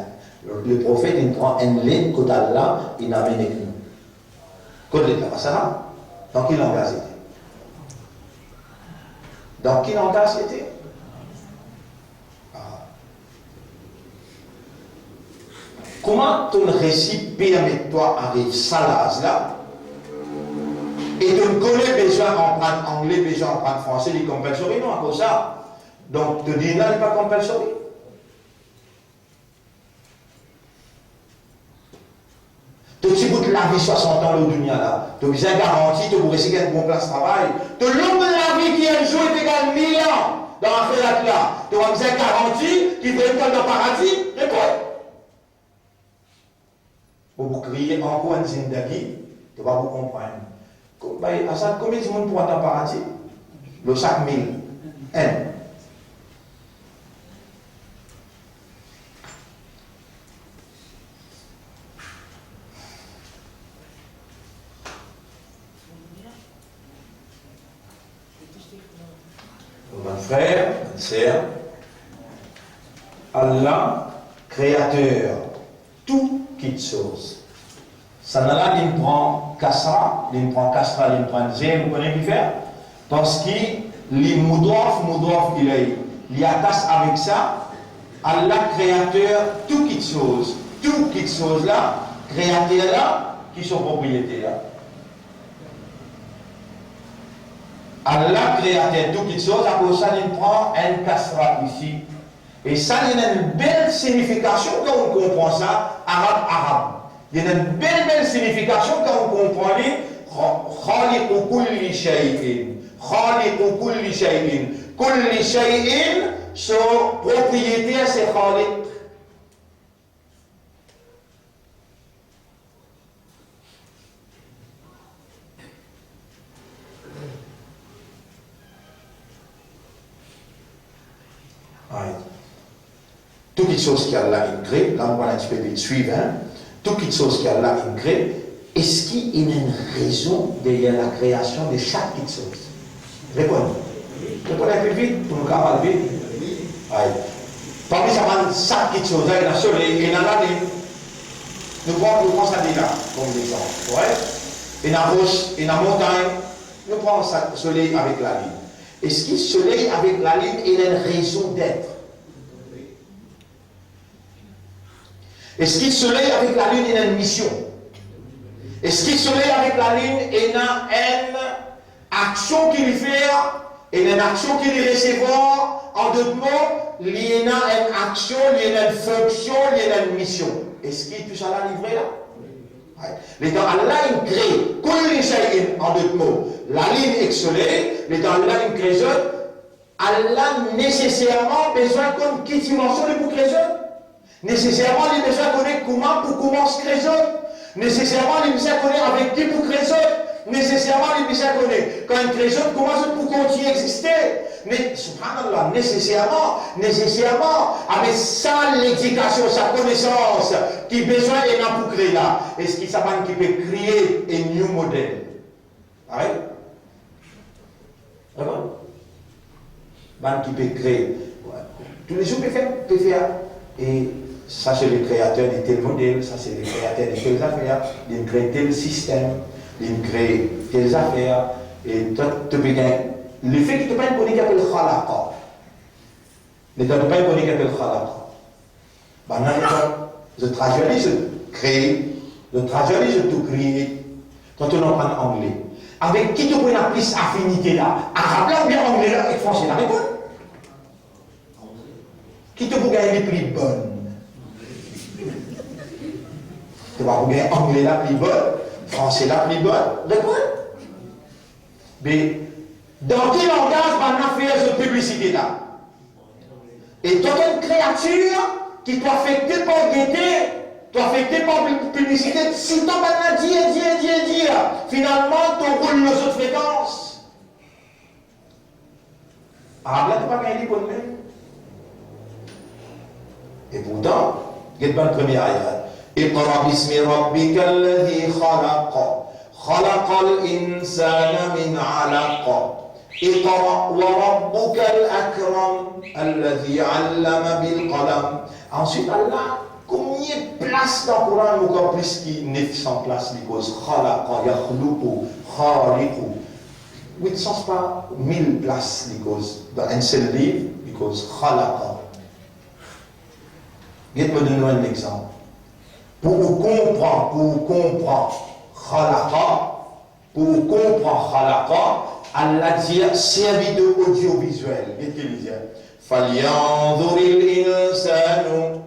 Le, le profet inn pran enn let kot Allah, inn amene ek nou. Kot let la, pa sa la? Dan ki langaz li ete? Dan ki langaz li ete? Kouma to resi permet twa ariv sa laz la, e to kone bizin aprann angle, bizin aprann franse, li konpalsori? Non, akoz sa. Donk, to din la, li pa konpalsori. To ti bout lavi swasant an lor dunia la, to bizin garanti to pou resi gagn bon plas travay. To long lavi ki enn zour est égal mille ans dan lafer la, to pa bizin garanti ki vremem to al dan paradi? Reponn. Ou pou kriye ankor enn zindagi, to pa pou konprann. Ko-, bay, Azad, konbien dimoun pou al dan paradi? Lor sak mil, enn. Bann frer, bann ser, Allah, kreater tou kitsoz. Sa la, li pran kasra, li pran kasra, li pran zem, ou kone kifer? Parski li mudaf, mudaf ilay, li atas avek sa, Allah, kreater tou kitsoz. Tou kitsoz la, kreater la, ki so propriyeter la. Allah, kreater tou kitsoz, akoz sa li pran enn kasra isi. E sa, li ena enn bel signifikasion kan ou konpran sa, arab, arab. Li ena enn bel, bel signifikasion kan ou konpran li, Kha-, Khaliqu kulli shay'in. Khaliqu kulli shay'in. Kulli shay'in, so propriyeter se Khaliq. Ay. Tou kitsoz ki Allah inn kre, la nou pran enn tipe vit, swiv, hein. Tou kitsoz ki Allah inn kre, eski ena enn rezon deryer lakreasion de sak kitsoz? Reponn. Reponn enpe vit, pou nou kapav vit. Ay. Parmi sa bann sak kitsoz la, ena soley, ena lalinn. Nou pran, nou pran sa de la kom lexanp, korek? Ena ros, ena montagn. Nou pran sa, soley avek lalinn. Eski soley avek lalinn ena enn rezon d'être? Eski soley avek lalinn ena enn mision? Eski soley avek lalinn ena enn aksion ki li fer, ena enn aksion ki li resevwar? An dot mo, li ena enn aksion, li ena enn fonksion, li ena enn mision. Eski tousala li vre la? Letan Allah inn kre kulli shay'in, an dot mo, lalinn ek soley, letan Allah inn kre zot, Allah neseserman bizin konn ki dimansion li pou kre zot. Neseserman, li bizin kone kouma pou koumans kre zot. Neseserman, li bizin kone avek ki pou kre zot. Neseserman, li bizin kone, kan li kre zot, kouma zot pou kontign egziste. Ne-, subhanallah, neseserman, neseserman, avek sa ledikasion, sa konesans ki bizin ena pou kre la, eski sa bann ki pe kree a new model? Awe. Reponn. Bann ki pe kree. Toulezour pe fer, pe fer. E sa se le kreater de tel model, sa se le kreater de tel zafer, li kree tel sistem, li kree tel zafer. E twa, to pe gagn, lefe ki to pa kone ki apel khalaqa. Letan to pa kone ki apel khalaqa. Bann la, zot, zot tradwir li, zot kree, zot tradwir li, zot tou kree. Kan to aprann angle, avek ki to pou ena plis afinite la? Arab la oubien angle la ek franse la? Reponn. Ki to pou gagn li pli bon? To pa pou gagn angle la pli bon, franse la pli bon? Reponn. Be, dan ki langaz bann la fer zot piblisite la? E to, to enn kreatir ki to afekte par gete, to afekte par pib-, piblisite, sitan bann la dir, dir, dir, dir, finalman to roul lor zot frekans. Arab la, to pa gagn li bonn mem. E pourtan, get bann premie ayat. Iqra bismi rabbikal ladhi khalaq. Khalaqal insana min alaq. Iqra wa rabbukal akram. Alladhi allama bil qalam. Answit, Allah, konbien plas dan Koran, ankor plis ki nef san plas, li koz khalaqa, yakhluqu, khaliqu. Wit san pa mil plas li koz, dan enn sel liv, li koz khalaqa. Get mo donn nou enn lexanp. Pou ou konpran, pou ou konpran khalaqa, pou ou konpran khalaqa, Allah dir serviter odioviziel, get ki li dir, "Falyanzuril insanu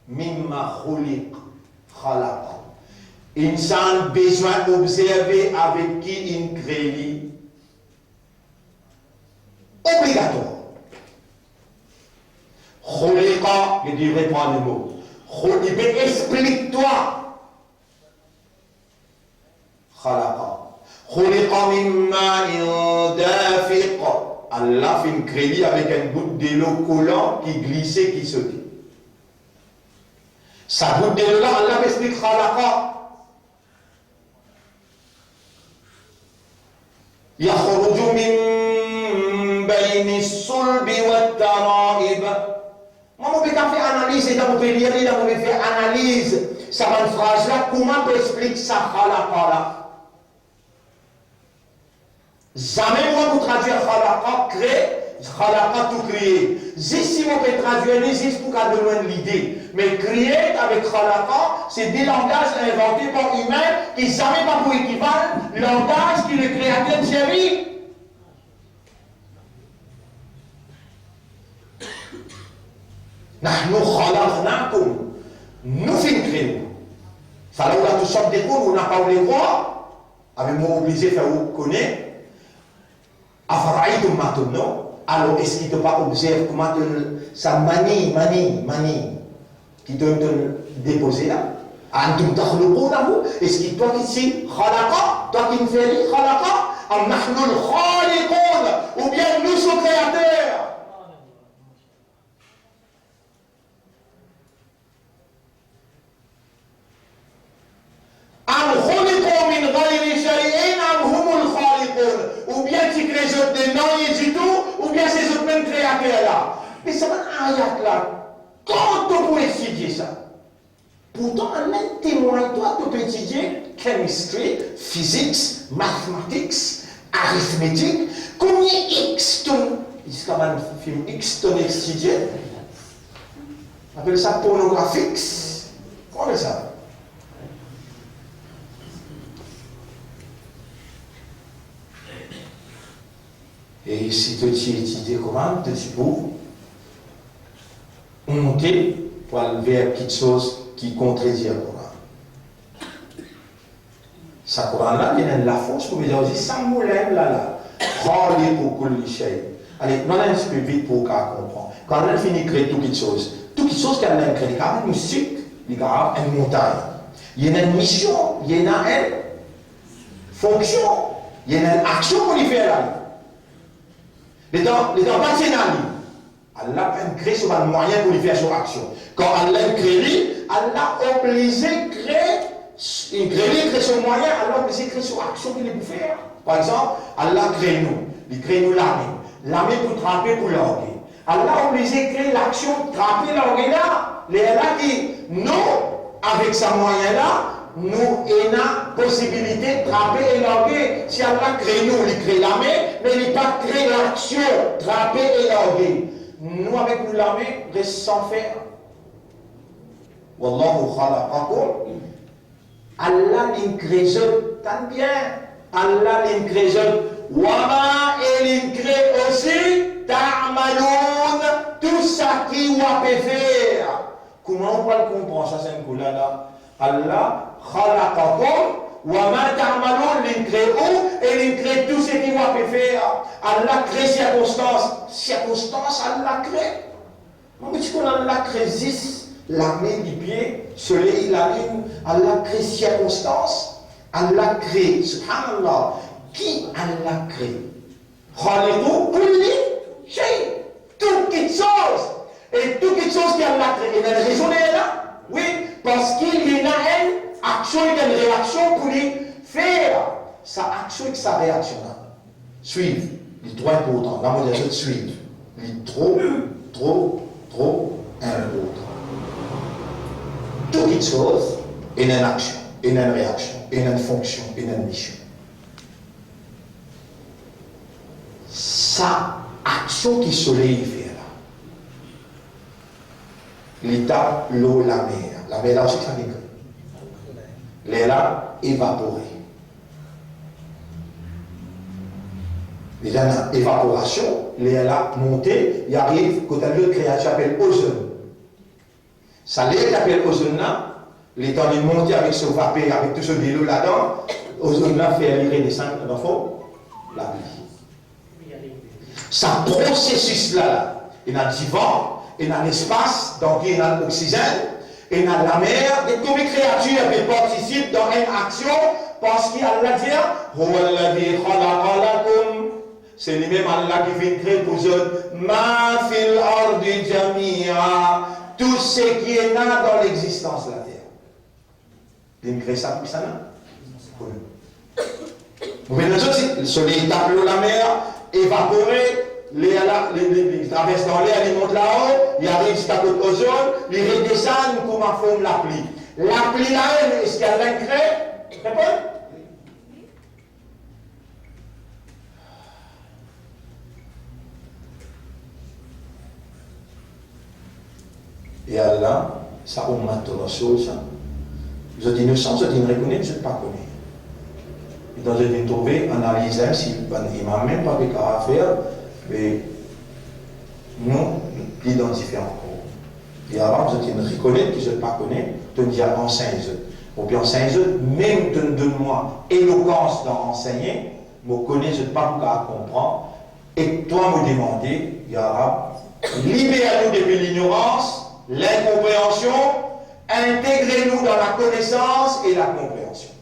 mimma khuliq, khalaqa." Insan bizin obzerve avek ki inn kre li. Obligatwar. Khuliqa, li devre pran le mo. Khu-, li pe explik twa. Khalaqa. Khuliqa min ma'in dafiq. Allah finn kre li avek enn gout delo kolan ki glise, ki sote. Sa gout delo la, Allah pe explik khalaqa. Yakhruju min bayni sulbi wat taraib. Mwa, mo pe kapav fer analiz, letan mo pe lir li la, mo pe fer analiz sa bann fraz la, kouma pe explik sa khalaqa la. Zame mwa pou tradwir khalaqa, kre, khalaqa tou kree. Zis si mo pe tradwir li, zis pou kapav donn enn lide. Me create avek khalaqa, se de langaz invante par imin ki zame pa pou ekival langaz ki Lekreater dir li. Nahnu khalaqnakum. Nou finn kre nou. Fale ou la tou sot de kou, ou napa ou lekrwar. Abe mo oblize fer ou kone. Afara'aytum ma tumnun. Alor, eski to pa obzerv kouma to sa mani, mani, mani ki to, to depoze la? Antum takhluqunahu, eski twa ki ti khalaqa, twa ki fer li, khalaqa, am nahnul khaliqun, oubien nou so kreater? Am khuliqu min ghayri shay'in am humul khaliqun. Oubien ti kre zot de nanye ditou, oubien se zot mem kreater la. Me sa bann ayat la, kan to pou etidie sa? Pourtan, Allah temwagn twa, to pe etidie chemistry, physics, mathematics, arithmetic, konbien X to, ziska bann fim X to etidie? Apel sa pornografix. Kouma apel sa? E si to ti etidie kouma, to ti pou onte pou al ver kiksoz ki kontredir Koran. Sa Koran la, li ena enn lafors pou bizin dir, sa mo la, la, la. Khaliqu kulli shay. Ale, nou al enn tipe vit pou ou kapav konpran. Kan Allah fini kre tou kiksoz, tou kiksoz ki Allah kre, li kapav enn moustik, li kapav enn montagn. Li ena enn mision, li ena enn fonksion, li ena enn aksion pou li fer la. Letan, letan pa ti ena li. Allah pa kre so bann mwayin pou li fer so aksion. Kan Allah kre li, Allah oblize kre, li kre li, kre so mwayin, Allah oblize kre so aksion ki li pou fer. Par exanp, Allah kre nou, li kre nou lame. Lame pou trape, pou large. Allah oblize kre laksion trape, large la. Lerla ki nou, avek sa mwayin la, nou ena posibilite trape e large. Si Allah kre nou, li kre lame, me li pa kre laksion trape e large. Nou avek nou lame res san fer. Wallahu khalaqakum. Allah li kre zot, tann bien. Allah li kre zot. Wa ma, e li kre osi, ta'malun, tou seki ou pe fer. Kouma ou pou al konpran sa, sa enn kou la la? Allah khalaqakum wa ma ta'malun, li kre ou e li kre tou seki ou pe fer. Allah kre sirkonstans, sirkonstans Allah kre. Mo ti konn Allah kre zis lame, lipie, soley, lalinn, Allah kre sirkonstans, Allah kre, subhanallah, ki Allah kre? Khaliqu kulli shay. Tou kiksoz. E tou kiksoz ki Allah kre, ena enn rezon deryer la. Wi, parski li ena enn aksion, enn reaksion pou li fer. Sa aksion ek sa reaksion la, swiv, li tro inportan. La, mo dir zot swiv. Li tro, tro, tro inportan. Tou kiksoz ena enn aksion, ena enn reaksion, ena enn fonksion, ena enn mision. Sa aksion ki soley fer la, li tap lor lamer. Lamer la osi, sa ki gre. Lerla evapore. Lerla ena evaporasion, lerla monte, li ariv kot enn lot kreatir apel ozonn. Sa ler ki apel ozonn la, letan li monte avek so vaper, avek tou so delo ladan, ozonn la fer li redesann dan fon lapli. Sa prosesis la, la, ena divan, ena lespas, dan ki ena oksizenn, ena lamer, e konbien kreatir pe partisip dan enn aksion, parski Allah dir, "Huwa alladhi khalaqa lakum", se limem Allah ki finn kre pou zot, "ma fil ardi jamia", tou seki ena dan lexistans later. Li kre sa pou kisannla? Pou nou. Mo pe dir zot, si soley tap lor lamer, evapore, lerla, li, li, li travers dan ler, li mont lao, li ariv ziska kot ozonn, li redesann kouma form lapli. Lapli la, eski Allah kre? Reponn. E Allah, sa oummat Rasoul sa, zot inosan, zot inn rekonet zot pa kone. E dan zot inn trouve, analiz la, si bann imam mem pa pe kapav fer, me nou, nou pli dan dife ankor. E avan zot inn rekonet ki zot pa kone, to inn dir ansegn zot. Mo pe ansegn zot, mem to donn mwa elokans dan ansegne, mo kone zot pa pou kapav konpran, e twa mo demande, ya Rab, liber nou depi lignorans, linkonpreansion, integre nou dan lakonesans e lakonpreansion.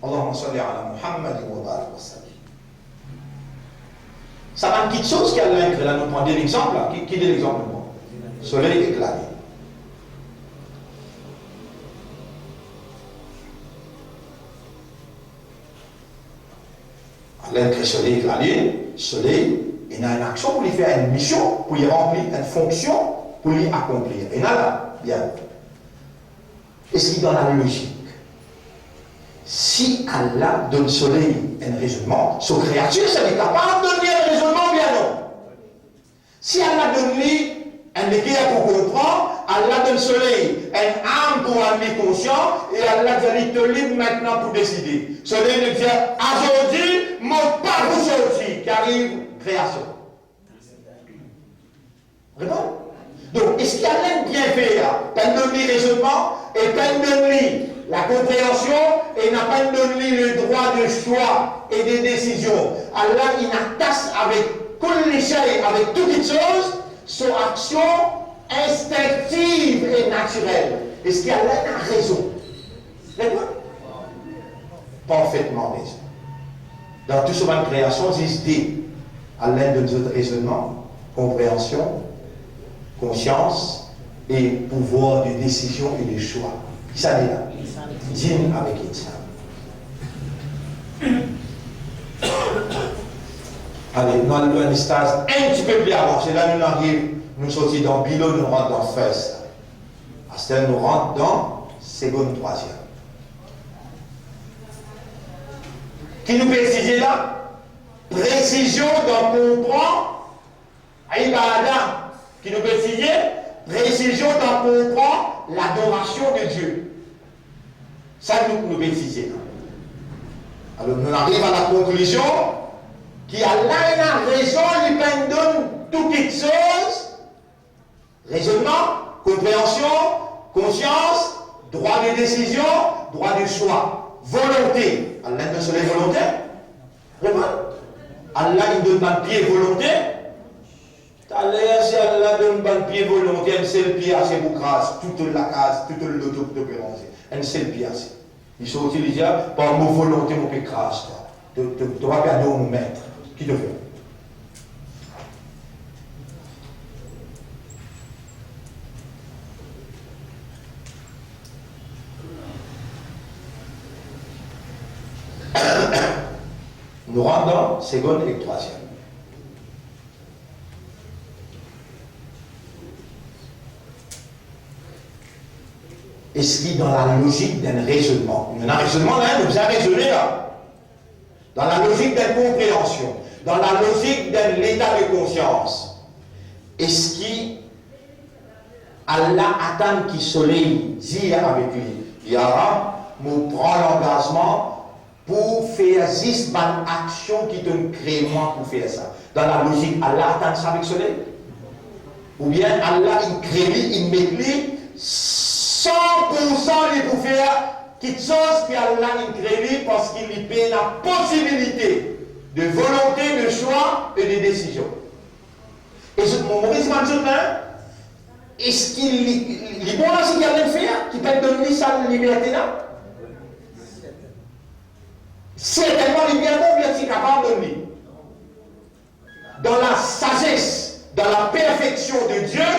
Allahumma salli ala Muhammadin wa barik wa sallim. Sa bann kiksoz ki Allah inn kre la, nou pran de lexanp la, ki, ki de lexanp nou pran? Soley ek lalinn. Allah inn kre soley ek lalinn, soley ena enn aksion pou li fer, enn mision pou li ranpli, enn fonksion pou li akonplir. Ena la, bien. Eski dan lalozik, si Allah donn soley enn rezonnman, so kreatir, sa li kapav donn li enn rezonnman, bien non? Si Allah donn li enn leker pou konpran, Allah donn soley enn am pou rann li konsian, e Allah dir li, to lib aster pou deside. Soley li dir, azordi, mo pa pou sorti, ki ariv kreasion. Reponn. Donk, eski Allah inn bien fer, pa'nn donn li rezonnman, e pa'nn donn li lakonpreansion, e na pa'nn donn li ledrwa de swa e de desizion? Allah inn atas avek kulli shay, avek tou kiksoz, so aksion instinktiv e natirel. Eski Allah ena rezon? Reponn. Parfetman rezon. Dan tou so bann kreasion, zis de, Allah donn zot rezonnman, konpreansion, konsians e pouvwar de desizion e de swa. Kisannla? Djinn avek insan. Ale, nou al lor enn staz enn tipe pli avanse. La, nou ariv, nou sorti dan bilo, nou rant dan first. Aster nou rant dan segonn, trwaziem. Ki nou pe etidie la? Presizion dan konpran ibada. Ki nou pe etidie? Presizion dan konpran ladorasion de Die. Sa nou, nou pe etidie la. Alor, nou ariv a lakonklizion ki Allah ena rezon, li pa'nn donn tou kiksoz, rezonnman, konpreansion, konsians, drwa de desizion, drwa de swa, volonte. Allah donn soley volonte? Reponn. Allah inn donn bann pie volonte? Taler, si Allah donn bann pie volonte, enn sel pie ase pou kraz tou to lakaz, tou to loto ki to pe ranze. Enn sel pie ase. Li sorti, li dir, par mo volonte, mo pe kraz twa. To, to, to pa pe ador mo met. Ki to fer? Nou rant dan segonn ek trwaziem. Eski dan lalozik d'enn rezonnman, nou ena rezonnman la, nou bizin rezone la. Dan lalozik d'enn konpreansion, dan lalozik d'enn leta de konsians, eski Allah atann ki soley dir avek li, "Ya Rab, Mo pran langazman pou fer zis bann aksion ki to'nn kre mwa pou fer sa. Dan lalozik, Allah atann sa avek soley? Oubien Allah inn kre li, inn met li san poursan li pou fer kiksoz ki Allah inn kre li, parski li pena posibilite de volonte, de swa e de desizion. E zot, mo, mo pe dimann zot la, eski li, li, li bon la seki Allah fer, ki pa'nn donn li sa liberte la? Sertennman li bien bon, bien ti kapav donn li. Dan lasazes, dan laperfeksion de Dieu,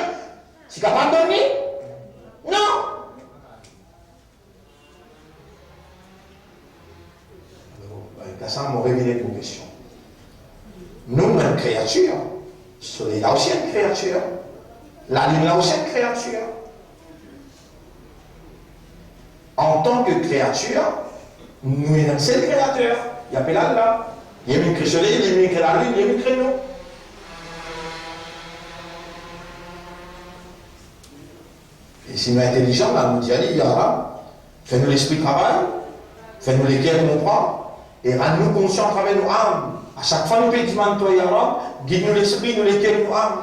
ti kapav donn li? Non. Alor, dan ka sa, mo revinn ek mo kestion. Nou, nou enn kreatir. Soley la osi enn kreatir. Lalinn la osi enn kreatir. Antan ke kreatir, nou ena enn sel kreater, li apel Allah. Li mem kre soley, li mem kre lalinn, li mem kre nou. E si nou intelizan, la, nou dir li, Ya Rab, fer nou lespri travay, fer nou leker konpran, e rann nou konsian atraver nou am. A sak fwa nou pe dimann twa, Ya Rab, gid nou lespri, nou leker, nou am.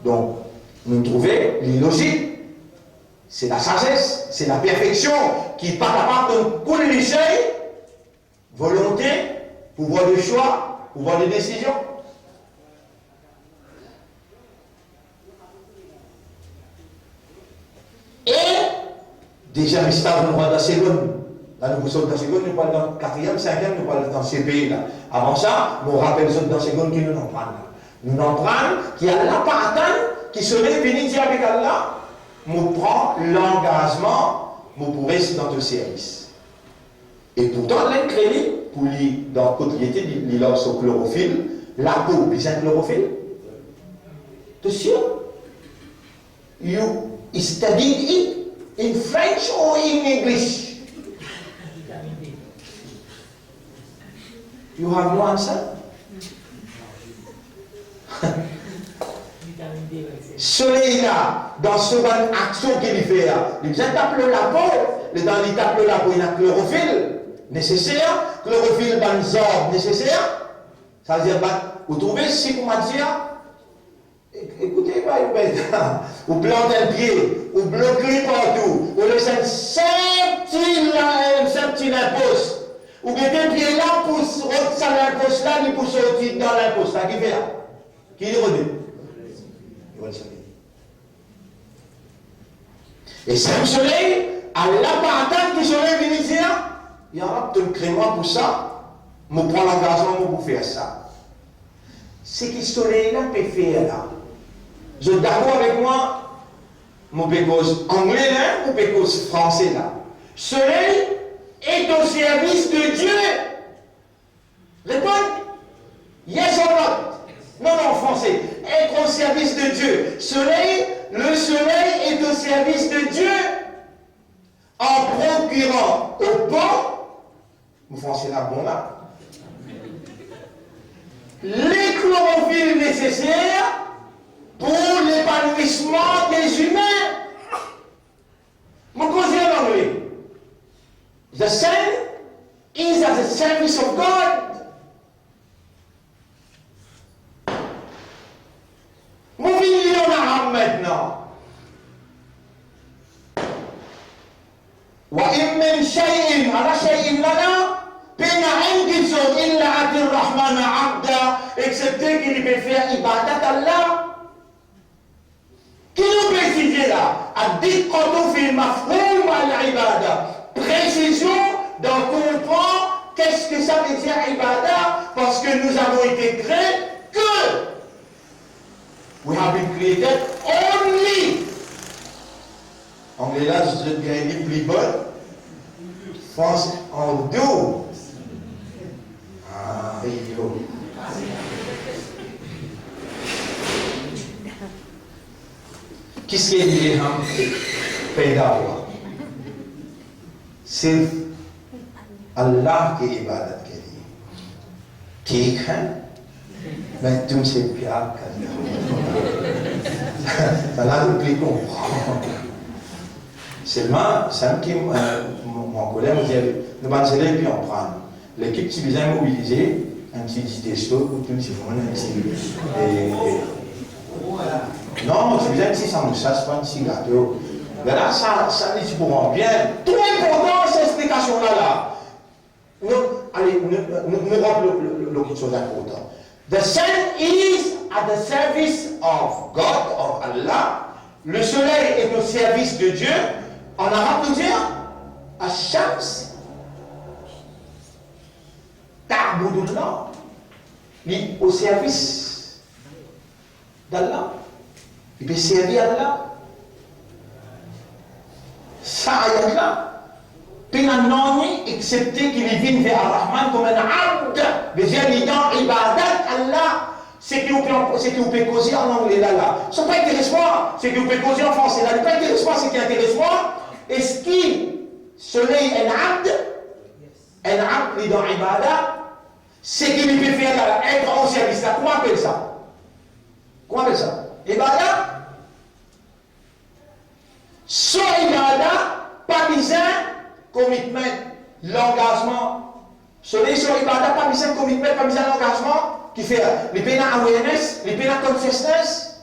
Donk, nou trouve li lozik. Se lasazes, se laperfeksion ki pa kapav donn kulli shey, volonte, pouvwar de swa, pouvwar de desizion. E deziem staz, nou pral dan segonn. La, nou pou sort dan segonn, nou pral dan katriem, sinkiem, nou pral dan C P E la. Avan sa, mo rapel zot dan segonn ki nou'nn aprann la. Nou'nn aprann ki Allah pa atann ki soley vini dir avek Allah, mo pran langazman, mo pou res dan to servis. E pourtan, Allah inn kre li, pou li, dan kot li ete, li, li lans so klorofil, lapo bizin klorofil. To sir? You studied it in French or in English? You have no answer? Soley la, dan so bann aksion ki li fer la, li bizin tap lor lapo. Letan li tap lor lapo, ena klorofil neseser, klorofil bann zarb neseser. Savedir, bann, ou trouve, si kouma dir, e-, ekoute, bay, bay, ou plant enn pie, ou blok li partou, ou les enn sinp ti la, enn sinp ti linpos. Ou gete pie la pou s-, rod sa linpos la, li pou sorti dan linpos la, ki fer la? Ki li rode? Li rod soley. E sa soley, Allah pa atann ki soley vini dir, Ya Rab, to'nn kre mwa pou sa, mo pran langazman mo pou fer sa. Seki soley la pe fer la. Zot dakor avek mwa? Mo pe koz angle la, mo pe koz franse la. Soleil est au service de Dieu. Reponn, yes or not? Non, non, franse. Être au service de Dieu. Soleil, le soleil est au service de Dieu. En procurant au pan, mo franse la bon la, les chlorophylles nécessaires pour l'épanouissement des humains. Mo koze an angle. The sun is at the service of God. Mo vinn li an arab mintnan. Wa in min shay'in, ala shay'in la la, pena enn kiksoz, illa ati Rahmana abda, excepte ki li pe fer ibadat Allah. Ki nou pe etidie la? Ad-diqqatu fi mafhum al-ibada. Presizion dan konpran keski sa ve dir ibada, parski nous avons été créés que, we have been created only. Angle la, zot gagn li pli bon. Franse an dou. Ah, yo. Kiske li ham peyda hua? Sirf Allah ke ibadat ke li. Thik hai? Main tumse pyar karta hoon. Sa la, nou pli konpran. Selman, sa ki, euh, mo, mo ankoler, mo dir, nou bann sele epi anprann. Lekip ti bizin mobilize, enn ti ditesto pou tou dimoun, enn ti, e, e, non, ti bizin enn ti samousa, pa enn ti gato. Be la, sa, sa li ti pou rann bien. Tro inportan, sa explikasion la, la. Nou, ale, nou, nou, nou rant lor, lor, lor, lor kiksoz inportan. The sun is at the service of God, of Allah. Le soleil est au service de Dieu. En arabe, nou dir, Ash-shams ta'budullah. Li o servis d'Allah. Li pe servi Allah. Sa ayat la, pena nanye exepte ki li vinn ver Ar-Rahman kouma enn abd, vedir li dan ibadat Allah. Seki ou pe, seki ou pe koze an angle la, la, sa pa interes mwa. Seki ou pe koze an franse la, li pa interes mwa. Seki interes mwa, eski soley enn abd, enn abd li dan ibadat, seki li pe fer la, enn gran servis la, kouma apel sa? Kouma apel sa? Ibadat. So ibadat pa bizin commitment, langazman. So, so ibadat pa bizin commitment, pa bizin langazman. Kifer? Li pena awareness, li pena consciousness,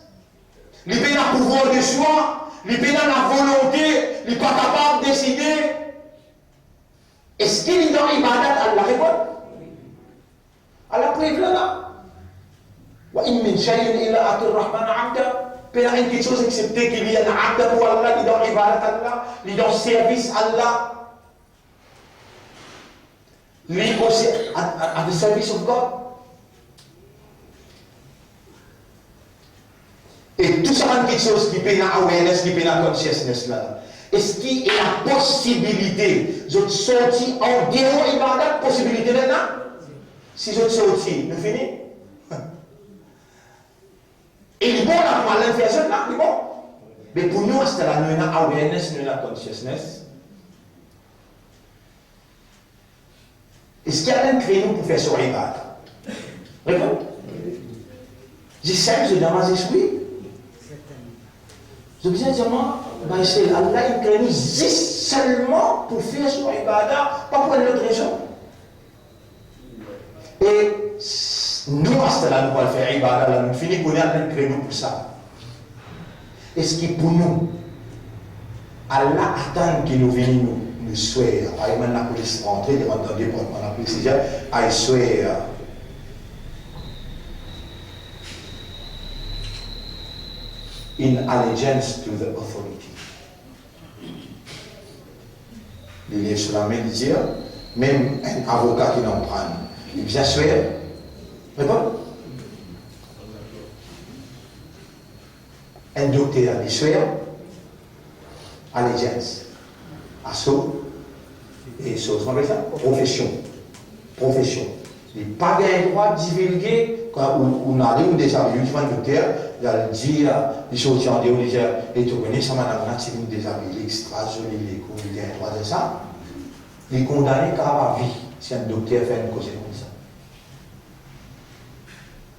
li pena pouvoir de swa, li pena lavolonte, li pa kapav deside. Eski li dan ibadat Allah? Reponn. Ala prev la, la. Wa in min shay'in illa atiya Rahman abda. Pena enn kiksoz exepte ki li enn abd pou Allah, li dan ibadat Allah, li dan servis Allah. Li osi at, at, at the service of God. E tou sa bann kiksoz ki pena awareness, ki pena consciousness la, eski ena posibilite zot sorti andeor ibadat? Posibilite la ena? Si zot sorti, nou fini. E li bon la pou al fer zot la, li bon. Me pou nou, aster la, nou ena awareness, nou ena consciousness. Eski ena enn krenou pou fer so ibadat? Reponn. Zis sa, zot dan mazis wi. Zot bizin dir mwa, bann sel, Allah inn kre nou zis selman pou fer so ibadat, pa pou enn lot rezon. E s-, nou, aster la, nou pou al fer ibadat la, nou fini kone Allah inn kre nou pou sa. Eski pou nou, Allah atann ki nou vini nou, nou swer, parey bann lapolis rantre, li rant dan departman lapolis, li dir, "I swear in allegiance to the authority." Li lev so lame, li dir, mem enn avoka ki dan pran, li bizin swer. Reponn. Enn dokter, li swer allegiance a so, e so, kouma apel sa? Profesion. Profesion. Li pa gagn drwa divilge, kan ou, ou ale, ou dezabiy, ou dimann dokter, li al dir, li sorti andeor, li dir, e to kone sa madam la ti vinn dezabiy, li extra zoli, li gro, li gagn drwa dir sa? Li kondane kapav a vi si enn dokter fer enn koze koumsa.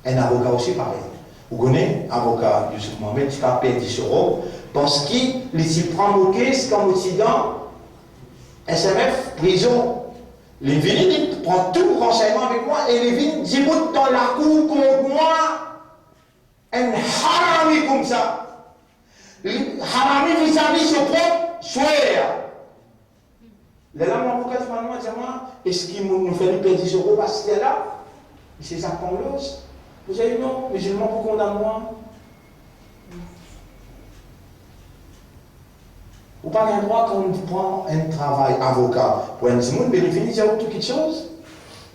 Enn avoka osi parey. Ou kone, avoka Youssouf Mohamed ti kapav perdi so rob, parski li ti pran mo kes kan mo ti dan S M F, prizon. Li vini, li pran tou ransegnman avek mwa e li vinn dibout dan lakour kont mwa. Enn harami koumsa. Li harami vizavi so prop swer. Lerla mo avoka dimann mwa, dir mwa, eski nou, nou fer li perdi so rob aster la? Misie Zak Pangloz. Mo dir li, non, mizilman pou kondann mwa. Ou pa gagn drwa, kan ou pran enn travay avoka pou enn dimoun, be li fini dir ou tou kiksoz,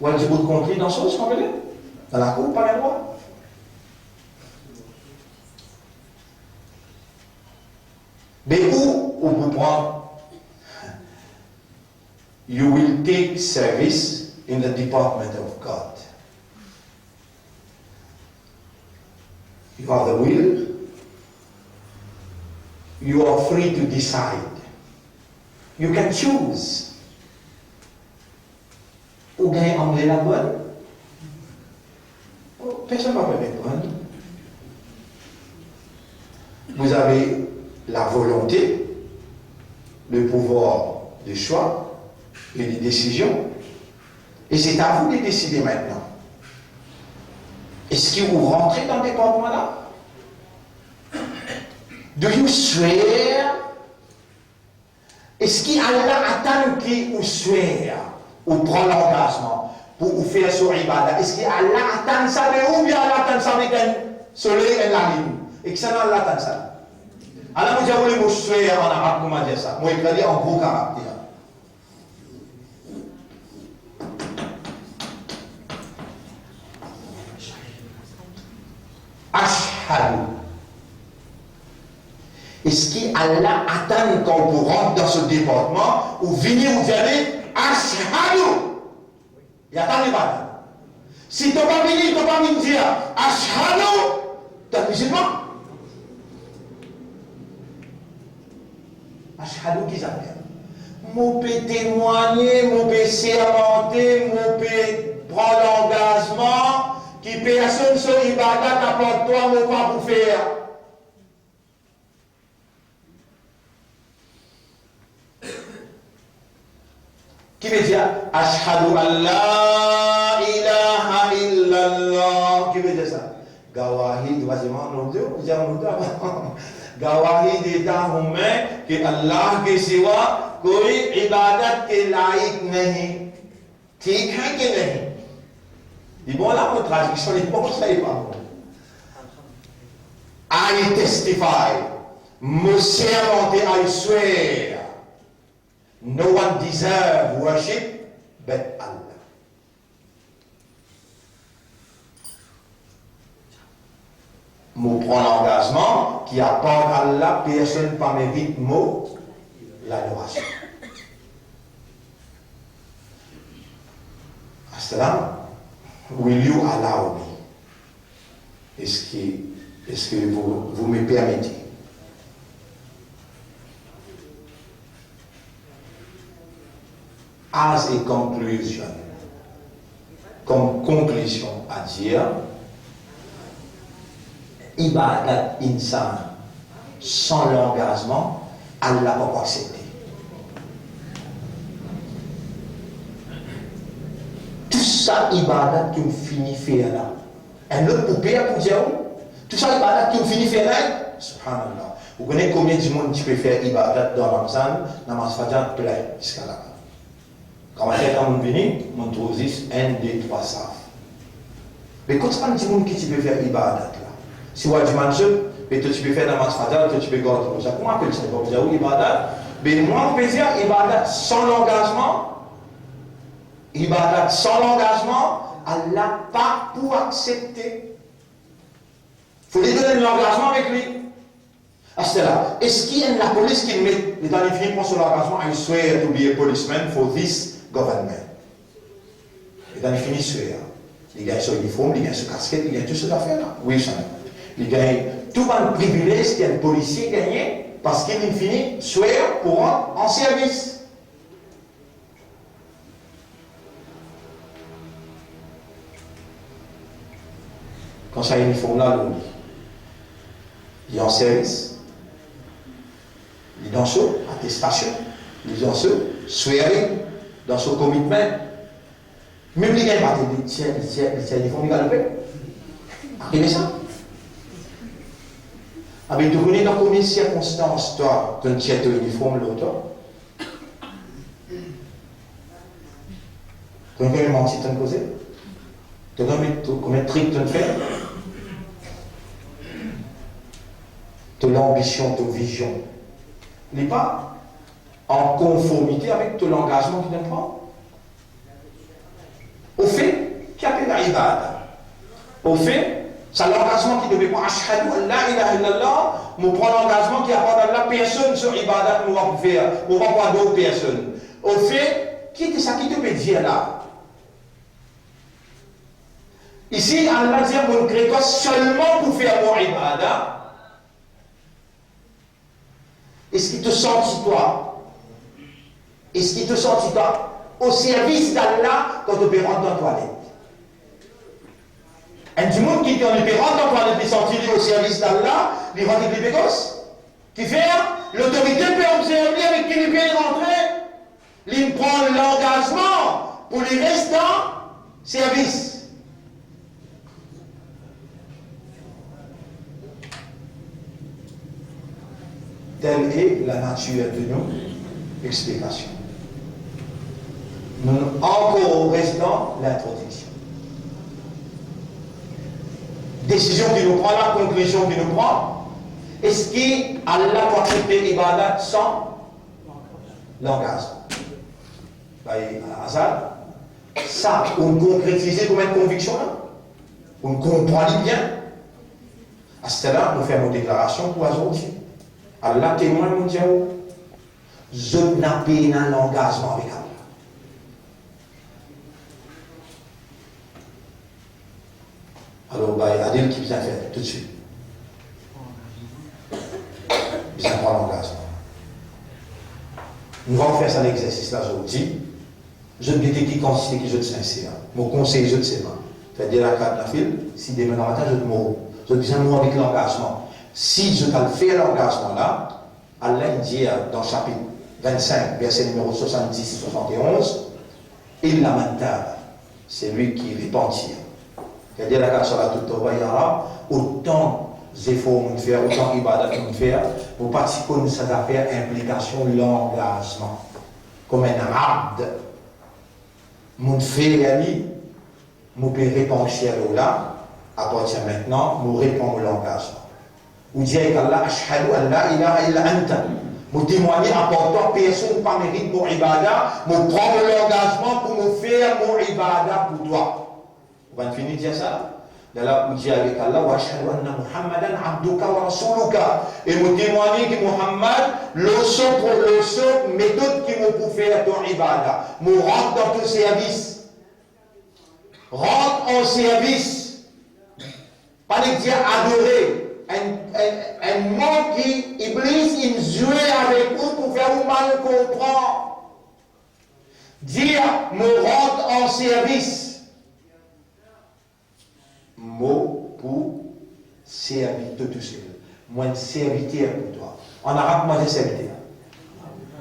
ou al dibout kont li dan soz, kouma apel li, dan lakour, ou pa gagn drwa. Be ou, ou pou pran, you will take service in the department of God. You have the will. You are free to decide. You can choose. Ou gagn angle la bonn. Oh, personn pa pe reponn. Vous avez la volonté le pouvoir de choix et de décision, et c'est à vous de décider maintenant. Eski ou rantre dan departman la? Do you swear? Eski Allah atann ki ou swear, ou pran langazman pou ou fer so ibada? Eski Allah atann sa de ou, oubien Allah atann sa avek enn soley, enn lalinn? Ek sa, Allah atann sa. Ala mo dir ou le mo swear an arab, kouma dir sa? Mo ekrir li an gro karakter. Ashhadu. Eski Allah atann kan ou pou rant dan so departman, ou vini, ou dir li, "Ashhadu"? Li atann li pa atann. Si to pa vini, to pa vinn dir, "Ashhadu", to mizilman? Ashhadu ki zafer? Mo pe temwagne, mo pe sermante, mo pe pran langazman ki personn so ibadat apar twa mo pa pou fer. Ki vedir, "Ashhadu an la ilaha illallah"? Ki vedir sa? Gawahi, dwazeman, non, de, ou dir non, de, gawahi deta mo ki Allah ke siwa koi ibadat ke laik nahi, thik hai ke nahi. Li bon la, mo tradiksion li bon, sa li pa bon. I testify, mo sermante, I swear, no one deserve worship but Allah. Mo pran langazman ki apar Allah, personn pa merit mo ladorasion. Assalam, will you allow me? Eski, eski vous, vous me permettez? As a conclusion, kom konklizion, a dir, ibadat insan san langazman, Allah pa pou aksepte. Tou sa ibadat ki ou fini fer la, enn lot pou per pou dir ou, tou sa ibadat ki ou fini fer la, subhanallah. Ou kone konbien dimoun ti pe fer ibadat dan Ramzan, namaz Fajr plin ziska laba. Kan mo fer kan moun vini, mo trouv zis enn, de, trwa saf. Me kot sa bann dimoun ki ti pe fer ibadat la? Si ou al dimann zot, be to ti pe fer namaz Fajr, to ti pe gard roza. Kouma apel sa? Li pa pou dir ou ibadat. Be mwa, mo pe dir ibadat san langazman, ibadat san langazman, Allah pa pou aksepte. Fode donn enn langazman avek li. Aster la, eski enn lapolis ki met, letan li fini pran so langazman, "I swear to be a policeman for this government." Letan li fini swear, li gagn so iniform, li gagn so kasket, li gagn tou so zafer la. Wi, sa. Li gagn tou bann privilez ki enn polisie gagne, parski li fini swear pou rant an servis. Kan sa iniform la lor li, li an servis, li dan so atestasion, li dan so swearing, dan so commitment. Mem li gagn baton, li tir, li tir, li tir iniform, li galope. Arive sa. Abe, to kone dan konbien sirkonstans twa, to'nn tir to iniform lor twa? To konn konbien manti to'nn koze? To konn konbien, to, konbien trik to'nn fer? To lanbision, to vizion, li pa an konformite avek to langazman ki to'nn pran? Ofe, ki apel la ibada? Ofe, sa langazman ki to pe pran, "Ashhadu an la ilaha illallah", mo pran langazman ki apar Allah, personn so ibadat mo pa pou fer, mo pa pou ador personn. Ofe, ki ete sa ki to pe dir la? Isi, Allah dir, "Mo kre twa selman pou fer mo ibada." Eski to santi twa, eski to santi twa o servis d'Allah kan to pe rant dan twalet? Enn dimoun ki, kan li pe rant dan twalet, li santi li o servis d'Allah, li rant ek li pe gos. Kifer? Lotorite pe obzerv li avek ki li pe rantre, li pran langazman pou li res dan servis. Telle est la nature de nos explications. Nou ankor res dan lintrodiksion. Desizion ki nou pran la, konklizion ki nou pran, eski Allah pou aksepte ibadat san langazman? Bay Azad, sa, ou konkretize kouma enn konviksion la, ou konpran li bien. Aster la, mo fer mo deklarasion pou azordi. Allah temwin, mo dir ou, zot napa ena langazman avek Allah. Alor, bay Adil ki bizin fer toutswit. Bizin pran langazman. Nou va fer sa legzersis la zordi. Zot gete ki kantite ki zot sinser. Mo konsey zot selman, fer de rakat nafil, si demin gramatin zot mor, zot bizin mor avek langazman. Si zot al fer langazman la, Allah inn dir dan sapit vinn-sink, verse nimero swasann-dis, swasann-onz, "Illa man tab", selwi ki repanti. Fer de rakat salatou tawba, ya Rab, otan zefor mo fer, otan ibadat mo fer, mo pa ti konn sa zafer inplikasion langazman. Kouma enn abd, mo fer li, mo pe repanti lor la, apartir mintnan, mo repran mo langazman. Ou dir avek Allah, "Ashhadu an la ilaha illa anta." Mo temwagne, apar twa, personn pa merit mo ibada, mo pran mo langazman pou mo fer mo ibada pou twa. Ou pa fini dir sa? Lerla ou dir avek Allah, "Wa ashhadu anna Muhammadan abduka wa rasuluka." E mo temwagne ki Muhammad, lor so, lor so metod ki mo pou fer to ibada. Mo rant dan to servis. Rant an servis. Pa nek dir adore. Enn, enn, enn mo ki Iblis inn zwe avek ou pou fer ou mal konpran. Dir, "Mo rant an servis." Mo pou servi to tousel. Mo enn serviter pou twa. An arab, kouma dir serviter?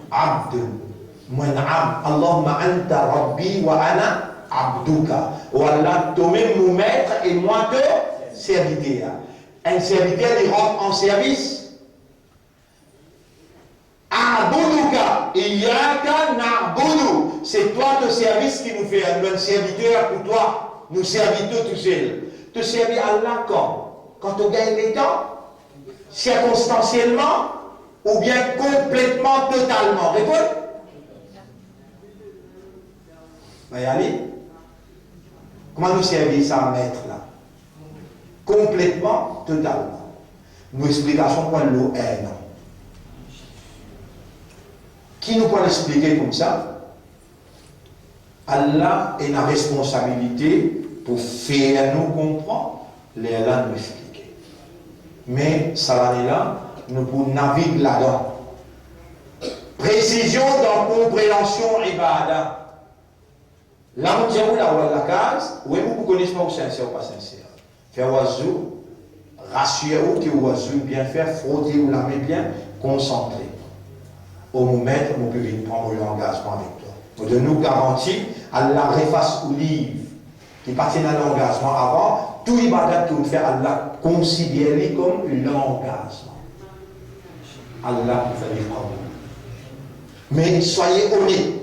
Abdun. Mo enn abd. Allahumma anta rabbi wa ana abduka. O Allah, tomem mo met e mwa to serviter. Enn serviter, li rant an servis. A'buduka, iyyaka na'budu. Se twa to servis ki nou fer, nou enn serviter pou twa, nou servi to tousel. To servi Allah kan? Kan to gagn letan? Sirkonstansielman oubien konpletman, totalman? Reponn. Bay Ali, kouma nou servi sa met la? Konpletman, totalman. Nou explikasion pou al lor enn an. Ki nou pou al explike koumsa? Allah ena responsabilite pou fer nou konpran, lerla nou explike. Me sa lane la, nou pou navig ladan. Presizion dan konpreansion ibada. La mo dir ou, la ou al lakaz, ou mem ou pou kone swa ou sinser ou pa sinser. Fer ou azou, rasir ou ki ou azou bien fer, frote ou lame bien, konsantre. O mo met, mo pe vinn pran mo langazman avek twa. Mo donn ou garanti, Allah refas ou liv. Ki pa ti ena langazman avan, tou ibadat ki ou fer, Allah konsider li kom langazman. Allah pou fer li kaboul. Me swaye onet,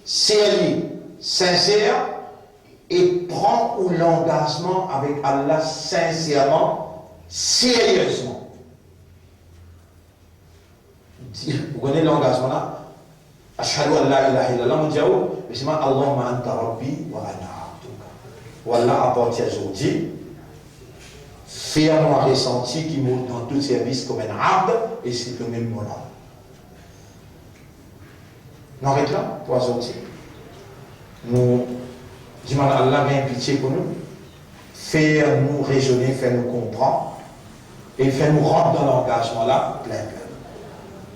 serye, sinser, e pran ou langazman avek Allah sinserman, seriezman. Di, ou kone langazman la? Ashhadu an la ilaha illallah, mo dir ou, me selman Allahumma anta rabbi wa ana abduka. Ou Allah, apartir zordi, fer mwa resanti ki mo dan to servis kom enn abd, e se to mem mo nom. Nou aret la pou azordi. Nou dimann Allah gagn pitie pou nou, fer nou rezone, fer nou konpran, e fer nou rant dan langazman la plin plin.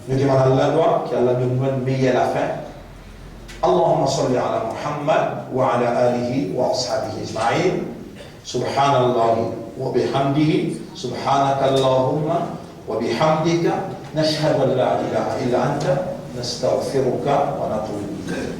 Nou dimann Allah dwa, ki Allah donn nou enn meyer lafin. Allahumma salli ala Muhammad wa ala alihi wa ashabihi ajma'in. Subhanallahi wa bihamdihi. Subhanakallahumma وبحمدك، نشهد أن لا إله إلا أنت، نستغفرك ونتوب إليك.